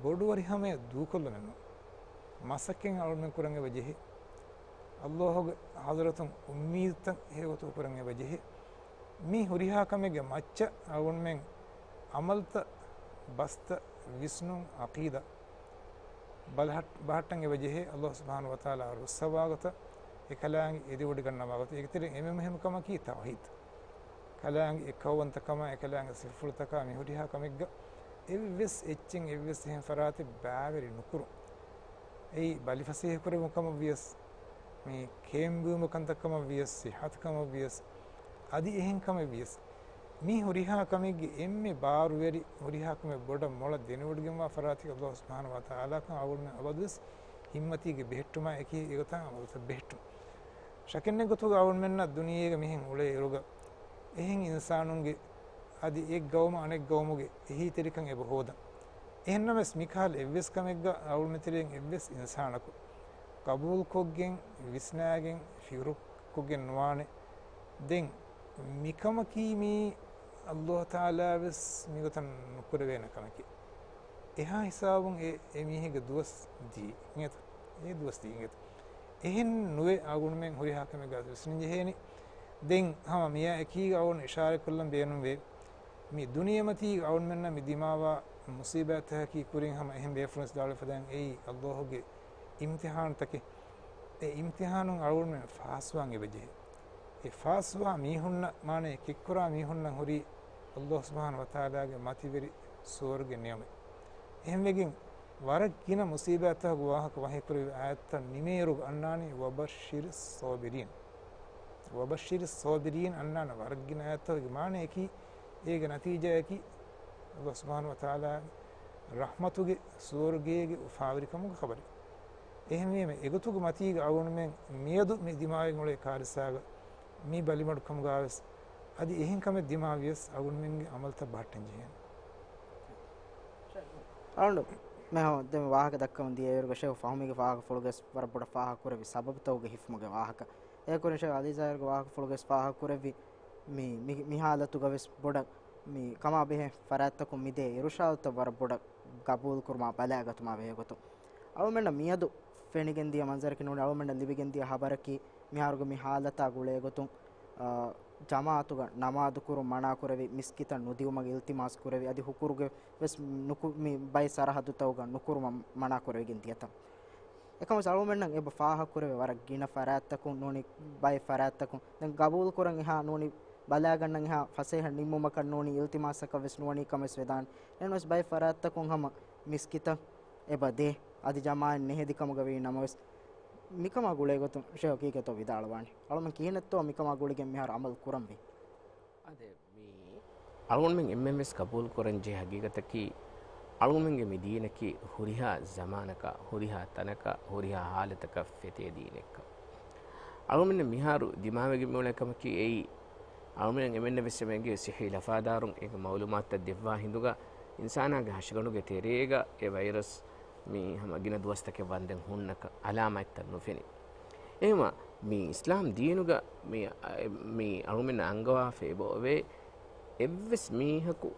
ބޮޑުވަރިހަމަޔަށް ދޫކޮށްލުމެއްނޫން. މަސައްކަތް އަޅުގަނޑުމެން ކުރަން އެބަ ޖެހޭ. ﷲ ގެ ޙަޟްރަތުން އުއްމީދުތައް ހެޔޮގޮތުން ކުރަން އެބަ ޖެހޭ. މި ހުރިހާ ކަމެއްގެ މައްޗަށް އަޅުގަނޑުމެން ޢަމަލުތައް ބަސްތައް ވިސްނުން، ޢަޤީދާ ބަލަހައް-، ބަހައްޓަން އެބަ ޖެހޭ، ﷲ ސުބްޙާނަހޫ ވަތަޢާލާ ރުއްސަވާ ގޮތަށް، އެކަލާނގެ އެދިވޮޑިގަންނަވާ ގޮތަށް. އޭގެ ތެރެއިން އެންމެ މުހިންމު ކަމަކީ ތައުޙީދު. ކަލާނގެ އެއްކައުވަންތަކަމާ، އެކަލާނގެ ސިފަފުޅުތަކާ މި ހުރިހާ ކަމެއްގަ އެއްވެސް އެއްޗެއް އެއްވެސް އެހެން ފަރާތެއް ބައިވެރި ނުކުރުން. އެއީ ބަލި ފަސޭހަ ކުރެވުން ކަމަށް ވިޔަސް، މި ކޭންބުއިމު ކަންތައް ކަމަށް ވިޔަސް، ސިއްޙަތު ކަމަށް ވިޔަސް، އަދި އެހެން ކަމެއް ވިޔަސް، މި ހުރިހާ ކަމެއްގެ އެންމެ ބާރުވެރި ހުރިހާ ކަމެއް ބޮޑަށް މޮޅަށް ދެނެވޮޑިގެންވާ ފަރާތަކީ ﷲ ސުބްޙާނަހޫ ވަތަޢާލާކަން އަޅުގަނޑުމެން އަބަދުވެސް ހިތްމަތީގަ ބެހެއްޓުމާ އެކީ އެގޮތަށް އަބަދުތައް ބެހެއްޓުން. ޝަކެއް ނެތް ގޮތުގަ އަޅުގަނޑުމެންނަށް ދުނިޔޭގަ މިހެން އުޅޭ އިރުގަ އެހެން އިންސާނުންގެ އަދި އެއް ގައުމަށް އަނެއް ގައުމުގެ އެހީތެރިކަން އެބަ ހޯދަން. އެހެންނަމަވެސް މިކަހަލަ އެއްވެސް ކަމެއްގަ އަޅުގަނޑުމެން ތެރެއިން އެއްވެސް އިންސާނަކު ޤަބޫލުކޮށްގެން، ވިސްނާގެން، ފިކުރުކޮށްގެން ނުވާނެ. ދެން މިކަމަކީ މީ ﷲ ތަޢާލާ ވެސް މިގޮތަށް ނުކުރެވޭނެ ކަމެކޭ. އެހާ ހިސާބުން އެ، އެ މީހެއްގެ ދުވަސް ދީ އިނގޭތަ؟ އެ ދުވަސް ދީ އިނގޭތަ؟ އެހެން ނުވެ އަޅުގަނޑުމެން ހުރިހާ ކަމެއްގަ ވިސްނަން ޖެހޭނީ. ދެން ހަމަ މިއާ އެކީގަ އަޅުގަނޑު އިޝާރަތްކޮށްލަން ބޭނުންވޭ. މި ދުނިޔެމަތީ އަޅުގަނޑުމެންނަށް މި ދިމާވާ މުޞީބާތްތަކަކީ ކުރިން ހަމަ އެހެން ބޭފުޅުން ވިދާޅުވެފަދައިން އެއީ ﷲ ގެ އިމްތިޙާނުތަކެއް. އެ އިމްތިޙާނުން އަޅުގަނޑުމެން ފާސްވާން އެބަޖެހޭ. އެ ފާސްވާ މީހުންނަށް، މާނައީ ކެއްކުރާ މީހުންނަށް ހުރީ ﷲ ސުބްޙާނަހޫ ވަތަޢާލާގެ މަތިވެރި ސުވަރުގެ ނިޢުމަތް. އެހެންވެގެން ވަރަށް ގިނަ މުޞީބާތްތަކުގެ ވާހަކަ ވަޙީކުރެވި އާޔަތްތައް ނިމޭއިރުގަ އަންނާނީ، "وَبَشِّرِ الصَّابِرِينَ." "وَبَشِّرِ الصَّابِرِينَ" އަންނާނެ ވަރަށް ގިނަ އާޔަތްތަކުގެ މާނަޔަކީ، އޭގެ ނަތީޖާޔަކީ، ﷲ ސުބްޙާނަހޫ ވަތަޢާލާގެ ރަޙްމަތުގެ ސުވަރުގޭގެ އުފާވެރިކަމުގެ ޚަބަރެއް. އެހެންވީމަ، އެގޮތުގެ މަތީގަ އަޅުގަނޑުމެން މިއަދު މި ދިމާވެގެން އުޅޭ ކާރިސާގަ މި ބަލިމަޑުކަމުގަވެސް އަދި އެހެން ކަމެއް ދިމާވިޔަސް އަޅުގަނޑުމެންގެ އަމަލުތައް ބަހައްޓަން ޖެހޭނެ. އަޅުގަނޑު މި ހަމަ ދެން ވާހަކަ ދައްކަމުން ދިޔައިރުގަ ޝޭޚް ފަހުމީގެ ވާހަކަފުޅުގަސް ވަރަށް ބޮޑަށް ފާހަގަކުރެއްވި ސަބަބުތަކުގެ ހިފުމުގެ ވާހަކަ. އެކުރިން ޝޭޚް އަލީ ޒާހިރުގެ ވާހަކަފުޅުގަސް ފާހަގަކުރެއްވި މި، މި، މި ހާލަތުގަވެސް ބޮޑަށް މި ކަމާ ބެހޭ ފަރާތްތަކުން މިދޭ އިރުޝާދުތައް ވަރަށް ބޮޑަށް ގަބޫލުކުރުމާ ބަލާގަތުމާ ބެހޭގޮތުން. އަޅުމެންނަށް މިއަދު ފެނިގެންދިޔަ މަންޒަރަކީ ނޫނީ އަޅުމެންނަށް ލިބިގެންދިޔަ ހަބަރަކީ މިހާރުގެ މި ހާލަތާ ގުޅޭގޮތުން، އާ، ޖަމާޢަތުގަ ނަމާދުކުރުން މަނާކުރެވި، މިސްކިތަށް ނުދިއުމަށް އިލްތިމާސް ކުރެވި، އަދި ހުކުރުގެ ވެސް ނުކު-، މި ބައެއް ސަރަހައްދުތަކުގަ ނުކުރުމަށް މަނާކުރެވިގެން ދިޔަތަން. އެކަމަސް އަޅުމެންނަށް އެބަ ފާހަގަކުރެވޭ ވަރަށް ގިނަ ފަރާތްތަކުން ނޫނީ ބައެއް ފަރާތްތަކުން. ދެން ގަބޫލުކުރަން އެހާ ނޫނީ ބަލާގަންނަން އެހާ ފަސޭހަ ނިންމުމަކަށް ނޫނީ އިލްތިމާސްތަކަށް ވެސް ނުވަނީ ކަމެއް ވެދާނެ. އެހެންވެސް ބައެއް ފަރާތްތަކުން ހަމަ މިސްކިތަށް އެބަ ދޭ. އަދި ޖަމާޢަތް ނެހެދި ކަމުގަ ވީ ނަމަވެސް، މިކަމާ ގުޅޭގޮތުން ޝޭޚް ކީކޭތޯ ވިދާޅުވާނެ؟ އަޅުމެން ކިހިނެއްތޯ މިކަމާ ގުޅިގެން މިހާރު އަމަލު ކުރަންވީ؟ އާދެ، މި އަޅުގަނޑުމެން އެންމެންވެސް ގަބޫލުކުރަން ޖެހޭ ހަގީގަތަކީ، އަޅުގަނޑުމެންގެ މި ދީނަކީ ހުރިހާ ޒަމާނަކަށް، ހުރިހާ ތަނަކަށް، ހުރިހާ ހާލަތަކަށް ފެތޭ ދީނެއްކަން. އަޅުގަނޑުމެން މިހާރު ދިމާވެގެން މިއުޅޭ ކަމަކީ އެއީ، އަޅުގަނޑުމެން އެންމެންނަށް ވެސް އެމީހުންގެ ޞިއްޙީ ލަފާދާރުން އޭގެ މަޢުލޫމާތުތައް ދެއްވާ ހިނދުގަ، އިންސާނާގެ ހަށިގަނޑުގެ ތެރޭގަ އެ ވައިރަސް މި ހަމަ ގިނަ ދުވަސްތަކެއް ވަންދެން ހުންނަކަން، އަލާމާތްތައް ނުފެނި. އެހެންވީމަ، މި އިސްލާމް ދީނުގަ މި، މި އަޅުމެންނަށް އަންގަވާފަ އެބައޮވޭ، އެއްވެސް މީހަކު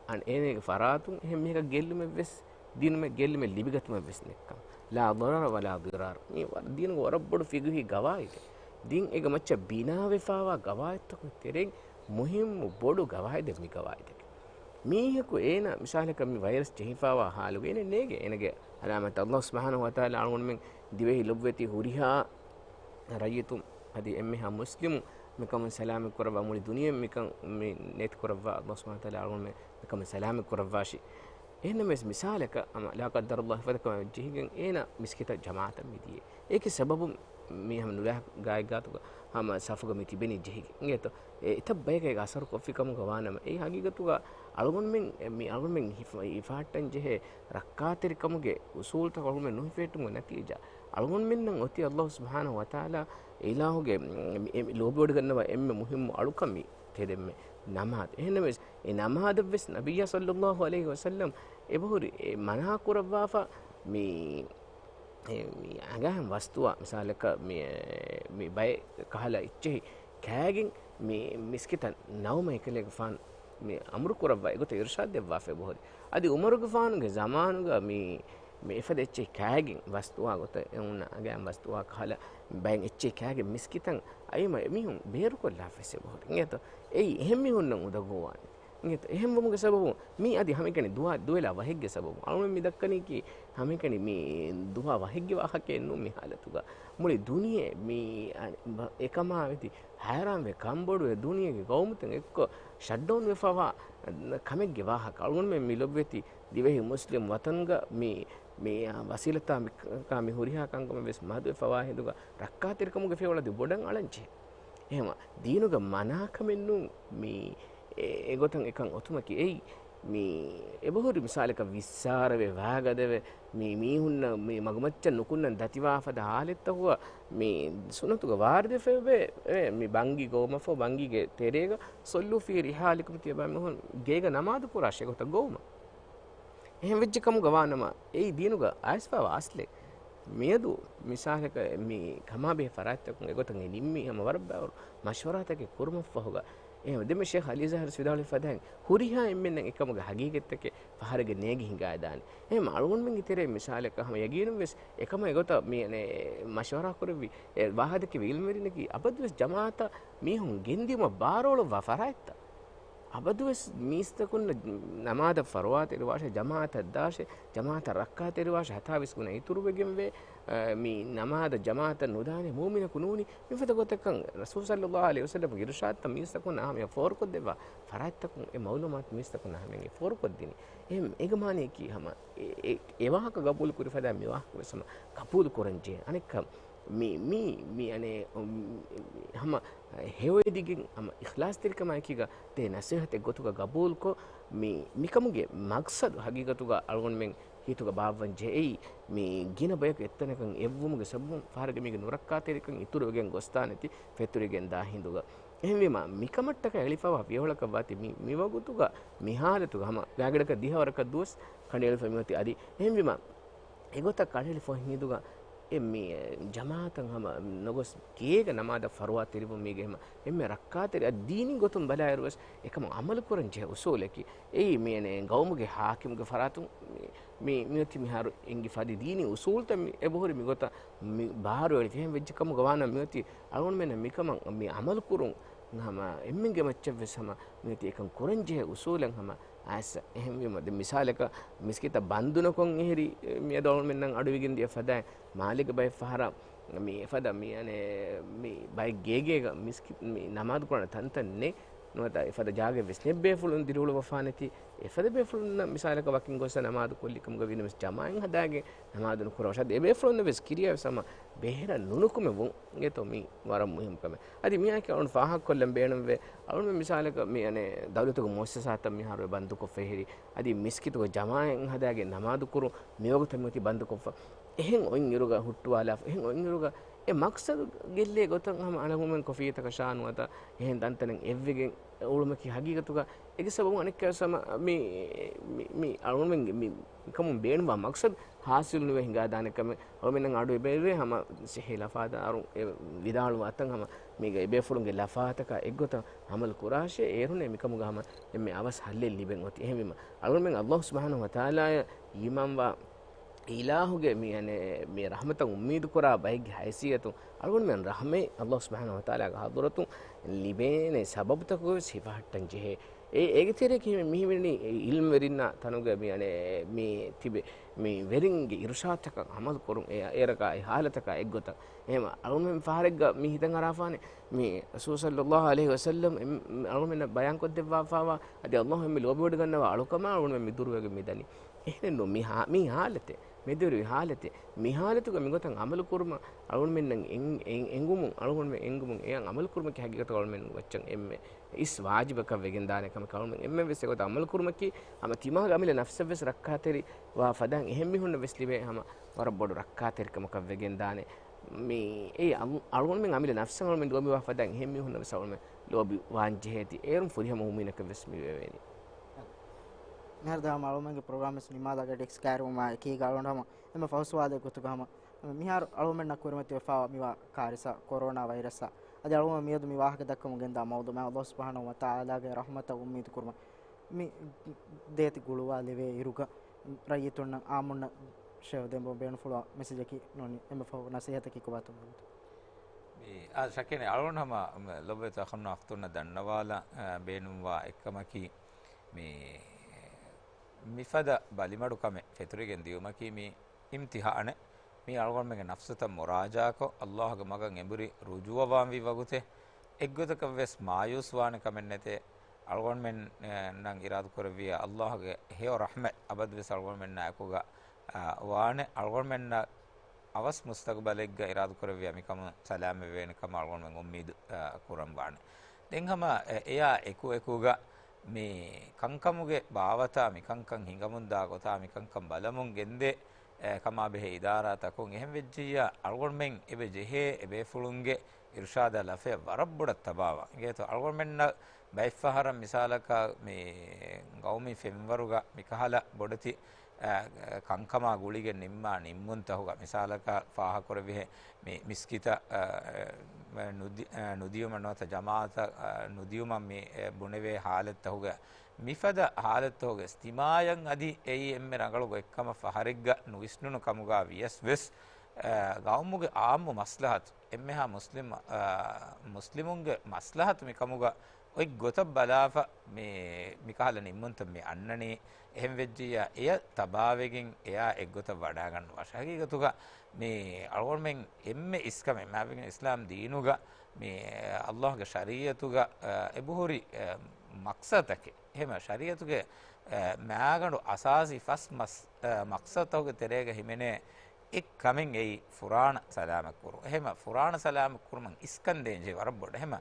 އަން އޭނަގެ ފަރާތުން އެހެން މީހަކަށް ގެއްލުމެއްވެސް، ދީނުމެއް ގެއްލުމެއް ލިބިގަތުމެއްވެސް ނެތްކަން. ލާ ޟަރަރަ ވަލާ ޟިރާރަ. މީ ވަރަށް ދީނުގެ ވަރަށް ބޮޑު ފިޤުހީ ގަވާއިދެއް. ދީން އޭގެ މައްޗަށް ބިނާވެފައިވާ ގަވާއިދުތަކުގެ ތެރެއިން މުހިއްމު ބޮޑު ގަވާއިދެއް މި ގަވާއިދަކީ. މީހަކު އޭނަ މިސާލަކަށް މި ވައިރަސް ޖެހިފައިވާ ހާލުގަ އޭނަ ނޭނގޭ އޭނަގެ އަލާމާތް. ﷲ ސުބްޙާނަހޫ ވަތަޢާލާ އަޅުގަނޑުމެން ދިވެހި ލޮބުވެތި ހުރިހާ ރައްޔިތުން އަދި އެންމެހާ މުސްލިމުން މިކަމުން ސަލާމަތް ކުރައްވާ، މުޅި ދުނިޔެ މިކަން މި ނެތި ކުރައްވާ، ﷲ ސުބްޙާނަހޫ ވަތަޢާލާ އަޅުގަނޑުމެން މިކަމުން ސަލާމަތް ކުރައްވާށި. އެހެންނަމަވެސް މިސާލަކަށް ހަމަ ލާ ޤައްދަރަﷲ އެފަދަ ކަމެއް ޖެހިގެން އޭނަ މިސްކިތަށް ޖަމާޢަތަށް މި ދިޔައީ. އޭގެ ސަބަބުން މީ ހަމަ ނުލާ ގާތްގާތުގަ ހަމަ ސަފުގަ މި ތިބެނީ ޖެހިގެން. އިނގޭތޯ؟ އެ އެތައް ބަޔަކަށް އޭގެ އަސަރު ކޮށްފި ކަމުގަ ވާނަމަ، އެ ހަގީގަތުގަ އަޅުގަނޑުމެން މި އަޅުގަނޑުމެން ހިފަ-، ހިފަހައްޓަން ޖެހޭ ރައްކާތެރިކަމުގެ އުސޫލުތައް އަޅުގަނޑުމެން ނުހިފެހެއްޓުމުގެ ނަތީޖާ، އަޅުގަނޑުމެންނަށް އޮތީ ﷲ ސުބްޙާނަހޫ ވަތަޢާލާ އިލާހުގެ މި، މި ލޯބިވޮޑިގަންނަވާ އެންމެ މުހިއްމު އަޅުކަން މި ތެދެންމެ ނަމާދު. އެހެންނަމަވެސް، އެ ނަމާދަށްވެސް ނަބިއްޔާ ޞައްލަﷲު ޢަލައިހި ވަސައްލަމް އެބަހުރި އެ މަނާ ކުރައްވާފަ މި، އެ، މި އަނގައިން ވަސްތުވާ، މިސާލަކަށް މި، މި ބައެއް ކަހަލަ އެއްޗެހި ކާގެން މި މިސްކިތަށް ނައުމަށް އެކަލޭގެފާނު މި އަމުރު ކުރައްވާ އެގޮތަށް އިރުޝާދު ދެއްވާފަ އެބަހުރި. އަދި ޢުމަރުގެފާނުގެ ޒަމާނުގަ މި، މި އެފަދަ އެއްޗެއް ކާގެން ވަސްތުވާ ގޮތަށް އެ އޮންނަ އަނގައިން ވަސްތުވާ ކަހަލަ ބައެއް އެއްޗެއް ކާގެން މިސްކިތަށް އައީމަ އެމީހުން ބޭރުކޮށްލާފަ ވެސް އެބަހުރި. އިނގޭތޯ؟ އެއީ އެހެން މީހުންނަށް އުނދަގޫވާނެ. އިނގޭތަ؟ އެހެންވުމުގެ ސަބަބުން މީ އަދި ހަމައެކަނި ދުވާ، ދުވެލާ ވަހެއްގެ ސަބަބުން. އަޅުގަނޑު މި ދައްކަނީކީ ހަމައެކަނި މީ ދުވާ ވަހެއްގެ ވާހަކައެއް ނޫން މި ހާލަތުގަ. މުޅި ދުނިޔެ މީ އަ-، އެކަމާ ވެތި ހައިރާންވެ ކަންބޮޑުވެ ދުނިޔޭގެ ގައުމުތައް އެއްކޮށް ޝަޓްޑައުން ވެފަވާ ކަމެއްގެ ވާހަކަ. އަޅުގަނޑުމެން މި ލޮބުވެތި ދިވެހި މުސްލިމް ވަތަންގަ މި، މި ވަސީލަތާ މި، ކާ މި ހުރިހާ ކަންކަމެއް ވެސް މަދުވެފަވާ ހިނދުގަ ރައްކާތެރިކަމުގެ ފިޔަވަޅު އަދި ބޮޑަށް އަޅަންޖެހޭ. އެހެންވީމަ ދީނުގެ މަނާކަމެއްނޫން މީ އެ، އެގޮތަށް އެކަން އޮތުމަކީ އެއީ. މީ އެބަހުރި މިސާލަކަށް ވިއްސާރަވެ، ވާގަދަވެ، މީ މީހުންނަށް މި މަގުމައްޗަށް ނުކުންނަން ދަތިވާ ފަދަ ހާލަތްތަކުގަ މި ސުންނަތުގަ ވާރިދުވެފައިވޭ، އެ، މި ބަންގި ގޮވުމަށްފަހު ބަންގީގެ ތެރޭގަ ޞައްލޫ ފީ ރިޙާލިކުމް ތިޔަބައިމީހުން ގޭގަ ނަމާދު ކުރާށޭ ގޮތަށް ގޮވުމަށް. އެހެން ވެއްޖެ ކަމުގަ ވާނަމަ، އެއީ ދީނުގަ އައިސްފައިވާ އަސްލެއް. މިއަދު މިސާލަކަށް މި ކަމާބެހޭ ފަރާތްތަކުން އެގޮތަށް އެ ނިންމީ ހަމަ ވަރަށް ބައިވަރު މަޝްވަރާތަކެއް ކުރުމަށްފަހުގަ. އެހެން ދެންމެ ޝޭޚް އަލީ ޒާހިރު ވިދާޅުވި ފަދައިން ހުރިހާ އެންމެންނަށް އެކަމުގެ ހަގީގަތްތަކެއް ފަހަރެއްގަ ނޭގި ހިނގާދާނެ. އެހެން އަޅުގަނޑުމެންގެ ތެރޭ މިސާލަކަށް ހަމަ ޔަގީނުން ވެސް އެކަމަށް އެގޮތަށް މި އަނެއް މަޝްވަރާ ކުރެއްވި އެ ވާހަކަދެއްކި އިލްމުވެރިންނަކީ އަބަދުވެސް ޖަމާޢަތަށް މީހުން ގެންދިޔުމަށް ބާރުއަޅުއްވާ ފަރާތްތައް. އަބަދުވެސް މީސްތަކުންނަށް ނަމާދަށް ފަރުވާތެރިވާށޭ، ޖަމާޢަތަށް ދާށޭ، ޖަމާޢަތަށް ރައްކާތެރިވާށޭ، ހަތާވީސް ގުނަ އިތުރުވެގެންވޭ، އަ، މި ނަމާދަށް ޖަމާޢަތަށް ނުދާނެ މުއުމިނަކު ނޫނީ. މިފަދަ ގޮތަކަށް ރަސޫލު ޞައްލައްލާހު ޢަލައިހި ވަސައްލަމްގެ އިރުޝާދުތައް މީސްތަކުންނަށް ހަމަޔަށް ފޯރުކޮށްދެއްވާ ފަރާތްތަކުން އެ މަޢުލޫމާތު މީސްތަކުންނަށް ހަމަޔަށް ފޯރުކޮށްދިނީ. އެހެން އޭގެ މާނަޔަކީ ހަމަ އެ، އެ، އެ ވާހަކަ ގަބޫލު ކުރި ފަދައިން މި ވާހަކަ ވެސް ހަމަ ގަބޫލު ކުރަން ޖެހޭ. އަނެއްކާ މި، މި، މި އަނެއް، އު، ހަމަ ހެޔޮއެދިގެން ހަމަ އިޚްލާޞްތެރިކަމާއެކީގަ ދޭ ނަސޭހަތެއް ގޮތުގަ ގަބޫލުކޮށް، މި، މިކަމުގެ މަޤްޞަދު ހަގީގަތުގަ އަޅުގަނޑުމެން ހިތުގަ ބާއްވަން ޖެހޭ މި ގިނަ ބަޔަކު އެއްތަނަކަށް އެއްވުމުގެ ސަބަބުން ފަހަރެއްގަ މީގެ ނުރައްކާތެރިކަން އިތުރުވެގެން ގޮސްދާނެތީ ފެތުރިގެން ދާ ހިނދުގަ. އެހެންވީމަ، މިކަމަށްޓަކައި އެޅިފައިވާ ފިޔަވަޅަކަށް ވާތީ މި، މިވަގުތުގަ މި ހާލަތުގަ ހަމަ ގާތްގަނޑަކަށް ދިހަވަރަކަށް ދުވަސް ކަނޑައެޅިފަ މިއޮތީ އަދި. އެހެންވީމަ، އެގޮތަށް ކަނޑައެޅިފަ ހިނދުގަ އެ މި ޖަމާޢަތަށް ހަމަ ނުގޮސް ގޭގަ ނަމާދަށް ފަރުވާތެރިވުން މީގެ ހަމަ އެންމެ ރައްކާތެރި އަދި ދީނީ ގޮތުން ބަލާއިރުވެސް އެކަމަށް އަމަލު ކުރަން ޖެހޭ އުސޫލަކީ. އެއީ މި ގައުމުގެ ހާކިމުގެ ފަރާތުން މި، މި، މިއޮތީ މިހާރު އެނގިފަ އަދި ދީނީ އުސޫލުތައް މި އެބަހުރި މިގޮތަށް މި ބާރުއެޅިފަ. އެހެން ވެއްޖެ ކަމުގަ ވާނަމަ މިއޮތީ އަޅުގަނޑުމެންނަށް މިކަމަށް މި އަމަލު ކުރުން ހަމަ އެންމެންގެ މައްޗަށްވެސް ހަމަ މިއޮތީ އެކަން ކުރަންޖެހޭ އުސޫލެއް ހަމަ އައިސް. އެހެންވީމަ، ދެން މިސާލަކަށް މިސްކިތަށް ބަންދުނަކޮށް އެހެރީ، މިއަދު އަޅުގަނޑުމެންނަށް އަޑުއިވިގެން ދިޔަ ފަދައިން، މާލޭގެ ބައެއް ފަހަރަށް މި އެފަދަ މި އަނެއް މި ބައެއް ގޭގޭގަ މިސްކި-، މި ނަމާދު ކުރާނެ ތަންތަން ނެތް. ނުވަތަ އެފަދަ ޖާގައެއް ވެސް ނެތް ބޭފުޅުން ދިރިއުޅުވަފާނެތީ، އެފަދަ ބޭފުޅުންނަށް މިސާލަކަށް ވަކިން ގޮސް ނަމާދު ކޮށްލި ކަމުގަ ވީނަމަވެސް ޖަމާޢަތް ހަދާގެން ނަމާދު ނުކުރަވަށް އަދި އެބޭފުޅުންނަށް ވެސް ކިރިޔާވެސް ހަމަ ބޭރަށް ނުނުކުމެވުން އެތޯ މީ ވަރަށް މުހިއްމު ކަމެއް. އަދި މިއާއެކީ އަޅުން ފާހަގަކޮށްލަން ބޭނުންވޭ. އަޅުން މި މިސާލަކަށް މި އަނެއް ދައުލަތުގެ މުއައްސަސާތައް މިހާރު ބަންދުކޮށްފަ އެހެރީ. އަދި މިސްކިތުގަ ޖަމާޢަތް ހަދާގެން ނަމާދު ކުރުން މިވަގުތަށް މިއޮތީ ބަންދުކޮށްފަ. އެހެން އޮތްއިރުގަ ހުއްޓުވާލާފަ. އެހެން އޮތްއިރުގަ އެ މަޤްޞަދު ގެއްލޭ ގޮތަށް ހަމަ އަޅުގަނޑުމެން ކޮފީތަކަށާ ނުވަތަ އެހެން ތަންތަނެއް އެއްވެގެން އުޅުމަކީ ހަގީގަތުގަ އޭގެ ސަބަބުން އަނެއްކާވެސް ހަމަ މި، މި، މި އަޅުގަނޑުމެންގެ މި ކަމުން ބޭނުންވާ މަޤްޞަދު ހާސިލު ނުވެ ހިނގާދާނެ ކަމެއް އަޅުގަނޑުމެންނަށް އަޑު އެބައިވޭ. ހަމަ ޞިއްޙީ ލަފާދާރުން އެ ވިދާޅުވާ އަތަށް ހަމަ މީގަ އެބޭފުޅުންގެ ލަފާތަކާ އެއްގޮތަށް އަމަލު ކުރާށޭ. އޭރުން މިކަމުގަ ހަމަ އެންމެ އަވަސް ހައްލެއް ލިބެން އޮތީ. އެހެންވީމަ، އަޅުގަނޑުމެން ﷲ ސުބްޙާނަހޫ ވަތަޢާލާއަށް އީމާންވާ އިލާހުގެ މި އަނެއް މި ރަޙްމަތަށް އުއްމީދު ކުރާ ބައެއްގެ ހައިސިއްޔަތުން އަޅުގަނޑުމެން ރަޙްމަތް ﷲ ސުބްޙާނަހޫ ވަތަޢާލާގެ ޙަޟްރަތުން ލިބޭނެ ސަބަބުތަކުގަވެސް ހިފަހައްޓަން ޖެހޭ. އެ، އޭގެ ތެރެއަކީ މި، މިހިމެނި އިލްމުވެރިންނާ ތަނުގެ މި އަނެއް މި ތިބެ މި ވެރިންގެ އިރުޝާދުތަކަށް ޢަމަލު ކުރުން އެ، އޭރަކާ އެ ޙާލަތަކާ އެއްގޮތަށް. އެހެން އަޅުގަނޑުމެން ފަހަރެއްގަ މި ހިތަށް އަރާފާނެ މި ރަސޫލު ޞައްލައްލާހު ޢަލައިހި ވަސައްލަމް އެ، އަޅުގަނޑުމެންނަށް ބަޔާންކޮށްދެއްވާފާވާ އަދި ﷲ އެންމެ ލޯބިވެޑިގަންނަވާ އަޅުކަމާ އަޅުގަނޑުމެން މި ދުރުވެގެން މިދަނީ. އެހެނެއްނު މި ހާ-، މި ޙާލަތެއް، މެދުވެރިވި ޙާލަތެއް، މި ޙާލަތުގަ މިގޮތަށް ޢަމަލު ކުރުމަށް އަޅުގަނޑުމެންނަށް އެން-، އެން-، އެނގުމުން އަޅުގަނޑުމެން އެނގުމުން އެއަށް ޢަމަލު ކުރުމަކީ ހަގީގަތުގަ އަޅުގަނޑުމެން ވައްޗަށް އެންމެ އިސް ވާޖިބަކަށް ވެގެންދާނެ ކަމަކަށް އަޅުގަނޑުމެން އެންމެން ވެސް އެގޮތަށް ޢަމަލު ކުރުމަކީ ހަމަ ތިމާގެ އަމިއްލަ ނަފްސަށް ވެސް ރައްކާތެރިވާ ފަދައިން އެހެން މީހުންނަށް ވެސް ލިބޭ ހަމަ ވަރަށް ބޮޑު ރައްކާތެރިކަމަކަށް ވެގެންދާނެ. މި އެ އަޅު-، އަޅުގަނޑުމެން އަމިއްލަ ނަފްސަށް އަޅުގަނޑުމެން ލޯބިވާ ފަދައިން އެހެން މީހުންނަށް ވެސް އަޅުގަނޑުމެން ލޯބިވާން ޖެހޭތީ އޭރުން ފުރިހަމަ މުއުމިނަކަށް ވެސް މި ވެވޭނީ. މިހާރު ދާ ހަމަ އަޅުގަނޑުމެންގެ ޕްރޮގްރާމް ވެސް ނިމާލާ ގަޑި އެކްސް ކައިރިވުމާ އެކީގަ އަޅުގަނޑު ހަމަ އެންމެ ފަހު ސުވާލެއް ގޮތުގަ ހަމަ މިހާރު އަޅުގަނޑުމެންނަށް ކުރިމަތިވެފައިވާ މިވާ ކާރިސާ ކޮރޯނާ ވައިރަސްއާ އަދި އަޅުގަނޑު މިއަދު މި ވާހަކަ ދައްކަމުން ގެންދާ މައުޟޫޢާ ﷲ ސުބްޙާނަހޫ ވަތަޢާލާގެ ރަޙްމަތަށް އުއްމީދު ކުރުމަށް މި ދޭތި ގުޅުވާލެވޭ އިރުގަ ރައްޔިތުންނަށް އާއްމުންނަށް ޝޭޚް ދެން ބޭނުންފުޅުވާ މެސެޖަކީ ނޫނީ އެންމެ ފަހު ނަސޭހަތަކީ ކޮބާތޯ މިވަގުތު؟ މި އާ ޝަކީން އަޅުގަނޑު ހަމަ ލޮބުވެތި އަޚުންނާ އުޚްތުންނަށް ދަންނަވާލަން، އާ، ބޭނުންވާ އެއްކަމަކީ، މި، މިފަދަ ބަލިމަޑުކަމެއް ފެތުރިގެން ދިޔުމަކީ މި އިމްތިހާނެއް. މީ އަޅުގަނޑުމެންގެ ނަފްސުތައް މުރާޖާކޮށް، ﷲގެ މަގަށް އެނބުރި ރުޖޫޢަވާންވީ ވަގުތެއް. އެއްގޮތަކަށްވެސް މާޔޫސްވާނެ ކަމެއް ނެތޭ. އަޅުގަނޑުމެންނަށް އިރާދަކުރެއްވިއްޔާ، ﷲގެ ހެޔޮ ރަޙްމަތް އަބަދުވެސް އަޅުގަނޑުމެންނާ އެކުގަ، އާ، ވާނެ. އަޅުގަނޑުމެންނަށް އަވަސް މުސްތަގުބަލެއްގަ އިރާދަކުރެއްވިއްޔާ، މިކަމުން ސަލާމަތްވެވޭނެ ކަމަށް އަޅުގަނޑުމެން އުއްމީދު، އާ، ކުރަން ވާނެ. ދެން ހަމަ އެ، އެޔާ އެކު އެކުގަ މި ކަންކަމުގެ ބާވަތާ، މި ކަންކަން ހިނގަމުންދާ ގޮތާ، މި ކަންކަން ބަލަމުން ގެންދޭ، އެ، ކަމާބެހޭ އިދާރާތަކުން އެހެން ވެއްޖިއްޔާ، އަޅުގަނޑުމެން އެބަ ޖެހޭ އެބޭފުޅުންގެ އިރުޝާދާ ލަފަޔަށް ވަރަށް ބޮޑަށް ތަބާވާ. އިނގޭތޯ، އަޅުގަނޑުމެންނަށް ބައެއްފަހަރަށް މިސާލަކަށް މި ގައުމީ ފެންވަރުގަ މިކަހަލަ ބޮޑެތި، އެ، ކަންކަމާ ގުޅިގެން ނިންމާ ނިންމުންތަކުގަ މިސާލަކަށް ފާހަކުރެއްވިހެން މި މިސްކިތަށް، އެ، ނުދި-، އެ، ނުދިޔުމަށް ނުވަތަ ޖަމާޢަތަށް، އެ، ނުދިޔުމަށް މި، އެ، ބުނެވޭ ހާލަތްތަކުގަ މިފަދަ ހާލަތްތަކުގަ އިޖްތިމާޢަށް އަދި އެއީ އެންމެ ރަނގަޅު ގޮތްކަމަށް ފަހަރެއްގަ ނުވިސްނުނު ކަމުގަ ވިޔަސް ވެސް، އަ، ގައުމުގެ އާއްމު މަސްލަހަތު، އެންމެހާ މުސްލިމް، އަ، މުސްލިމުންގެ މަސްލަހަތު މިކަމުގަ އޮތް ގޮތަށް ބަލާފަ މި، މިކަހަލަ ނިންމުންތައް މި އަންނަނީ. އެހެން ވެއްޖިއްޔާ، އެޔަށް ތަބާވެގެން އެޔާ އެއްގޮތަށް ވަޑާގަންނަވާށޭ. ހަގީގަތުގަ މި އަޅުގަނޑުމެން އެންމެ އިސްކަމެއް މާތްވެގެން އިސްލާމް ދީނުގަ މި ﷲގެ ޝަރީޢަތުގަ، އަ، އެބަހުރި، އަ، މަޤްޞަދުތަކެއް. އެހެމަ ޝަރީޢަތުގެ، އަ، މާގަނޑު އަސާސީ ފަސް މަސް-، އަ، މަޤްޞަދުތަކުގެ ތެރޭގަ ހިމެނޭ އެއް ކަމެއް އެއީ ފުރާނަ ސަލާމަތްކުރުން. އެހެމަ ފުރާނަ ސަލާމަތްކުރުމަށް އިސްކަން ދޭންޖެހޭ ވަރަށް ބޮޑަށް. އެހެމަ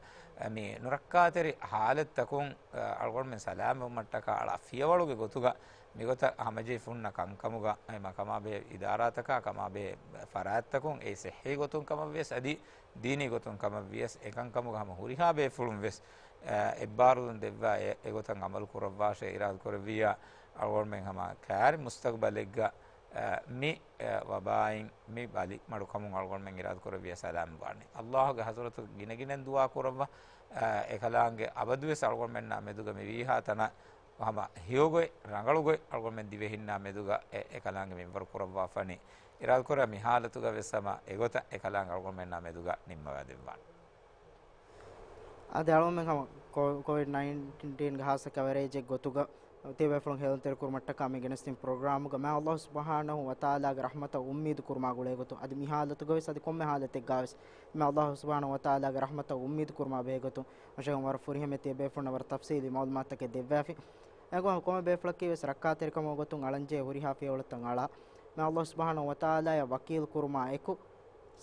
މި ނުރައްކާތެރި ހާލަތްތަކުން، އަ، އަޅުގަނޑުމެން ސަލާމަތްވުމަށްޓަކާ އަޅާ ފިޔަވަޅުގެ ގޮތުގަ މިގޮތަށް ހަމަޖެހިފަ ހުންނަ ކަންކަމުގަ، އެހެމަ ކަމާބެހޭ އިދާރާތަކާ ކަމާބެހޭ ފަރާތްތަކުން އެއީ ޞިއްޙީ ގޮތުން ކަމަށްވިޔަސް އަދި ދީނީ ގޮތުން ކަމަށްވިޔަސް އެކަންކަމުގަ ހަމަ ހުރިހާ ބޭފުޅުން ވެސް، އަ، އެއްބާރުލުން ދެއްވާ އެ، އެގޮތަށް އަމަލު ކުރައްވާށޭ އިރާދަކުރެއްވިއްޔާ، އަޅުގަނޑުމެން ހަމަ ކާރި މުސްތަގުބަލެއްގަ އަ، މި، އަ، ވަބާއިން މި ބަލި މަޑުކަމުން އަޅުގަނޑުމެން އިރާދަކުރެއްވިޔާ ސަލާމް ވާނެ. ﷲގެ ޙަޟްރަތު ގިނަގިނައިން ދުޢާ ކުރައްވާ، އަ، އެކަލާނގެ އަބަދުވެސް އަޅުގަނޑުމެންނާ މެދުގަ މި ވީހާ ތަނަށް ހަމަ ހެޔޮގޮތް، ރަނގަޅުގޮތް އަޅުގަނޑުމެން ދިވެހިންނާ މެދުގަ އެ، އެކަލާނގެ މިންވަރު ކުރައްވާފަނި. އިރާދަކުރާ މި ޙާލަތުގަ ވެސް ހަމަ އެގޮތަށް އެކަލާނގެ އަޅުގަނޑުމެންނާ މެދުގަ ނިންމަވާ ދެއްވާނެ. އަދި އަޅުގަނޑުމެން ހަމަ ކޮ-، ކޮވިޑް ނައިންޓީންގެ ހާއްސަ ކަވަރޭޖެއް ގޮތުގަ ތިޔަބޭފުޅުން ހެޔޮލުންތެރިކުރުމަށްޓަކާ މި ގެނެސްދިން ޕްރޮގްރާމުގަ މާތް ﷲ ސުބްޙާނަހޫ ވަތަޢާލާގެ ރަޙްމަތަށް އުއްމީދު ކުރުމާ ގުޅޭގޮތުން އަދި މި ޙާލަތުގަވެސް އަދި ކޮންމެ ޙާލަތެއްގަވެސް މާތް ﷲ ސުބްޙާނަހޫ ވަތަޢާލާގެ ރަޙްމަތަށް އުއްމީދު ކުރުމާ ބެހޭގޮތުން މަށަކަށް ވަރަށް ފުރިހަމަ ތިޔަބޭފުޅުންނަށް ވަރަށް ތަފްޞީލީ މަޢުލޫމާތުތަކެއް ދެއްވާފި. އެގޮތުން ކޮންމެ ބޭފުޅަކީވެސް ރައްކާތެރިކަމުގެ ގޮތުން އަޅަންޖެހޭ ހުރިހާ ފިޔަވަޅުތައް އަޅާ، މާތް ﷲ ސުބްޙާނަހޫ ވަތަޢާލާއަށް ވަކީލު ކުރުމާ އެކު،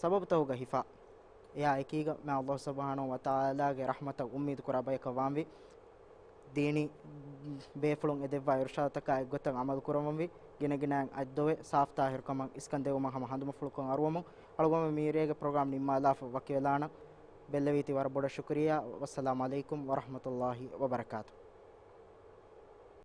ސަބަބުތަކުގަ ހިފާ، އެއާ އެކީގަ މާތް ﷲ ސުބްޙާނަހޫ ވަތަޢާލާގެ ރަޙްމަތަށް އުއްމީދު ކުރާ ބަޔަކަށް ވާންވީ. ދީނީ ބޭފުޅުން އެދެއްވާ އިރުޝާދުތަކާ އެއްގޮތަށް އަމަލު ކުރަމުންވީ. ގިނަގިނައިން އަތްދޮވެ ސާފްތާހިރުކަމަށް އިސްކަން ދެވުމަށް ހަމަ ހަނދުމަފުޅުކޮށް އަރުވަމުން އަޅުގަނޑު މިރޭގެ ޕްރޮގްރާމް ނިންމާލާފަ ވަކިވެލާނަން. ބެއްލެވީތީ ވަރަށް ބޮޑަށް ޝުކުރިއްޔާ. ވައްސަލާމް ޢަލައިކުމް ވަރަޙްމަތުﷲ ވަބަރަކާތުހު.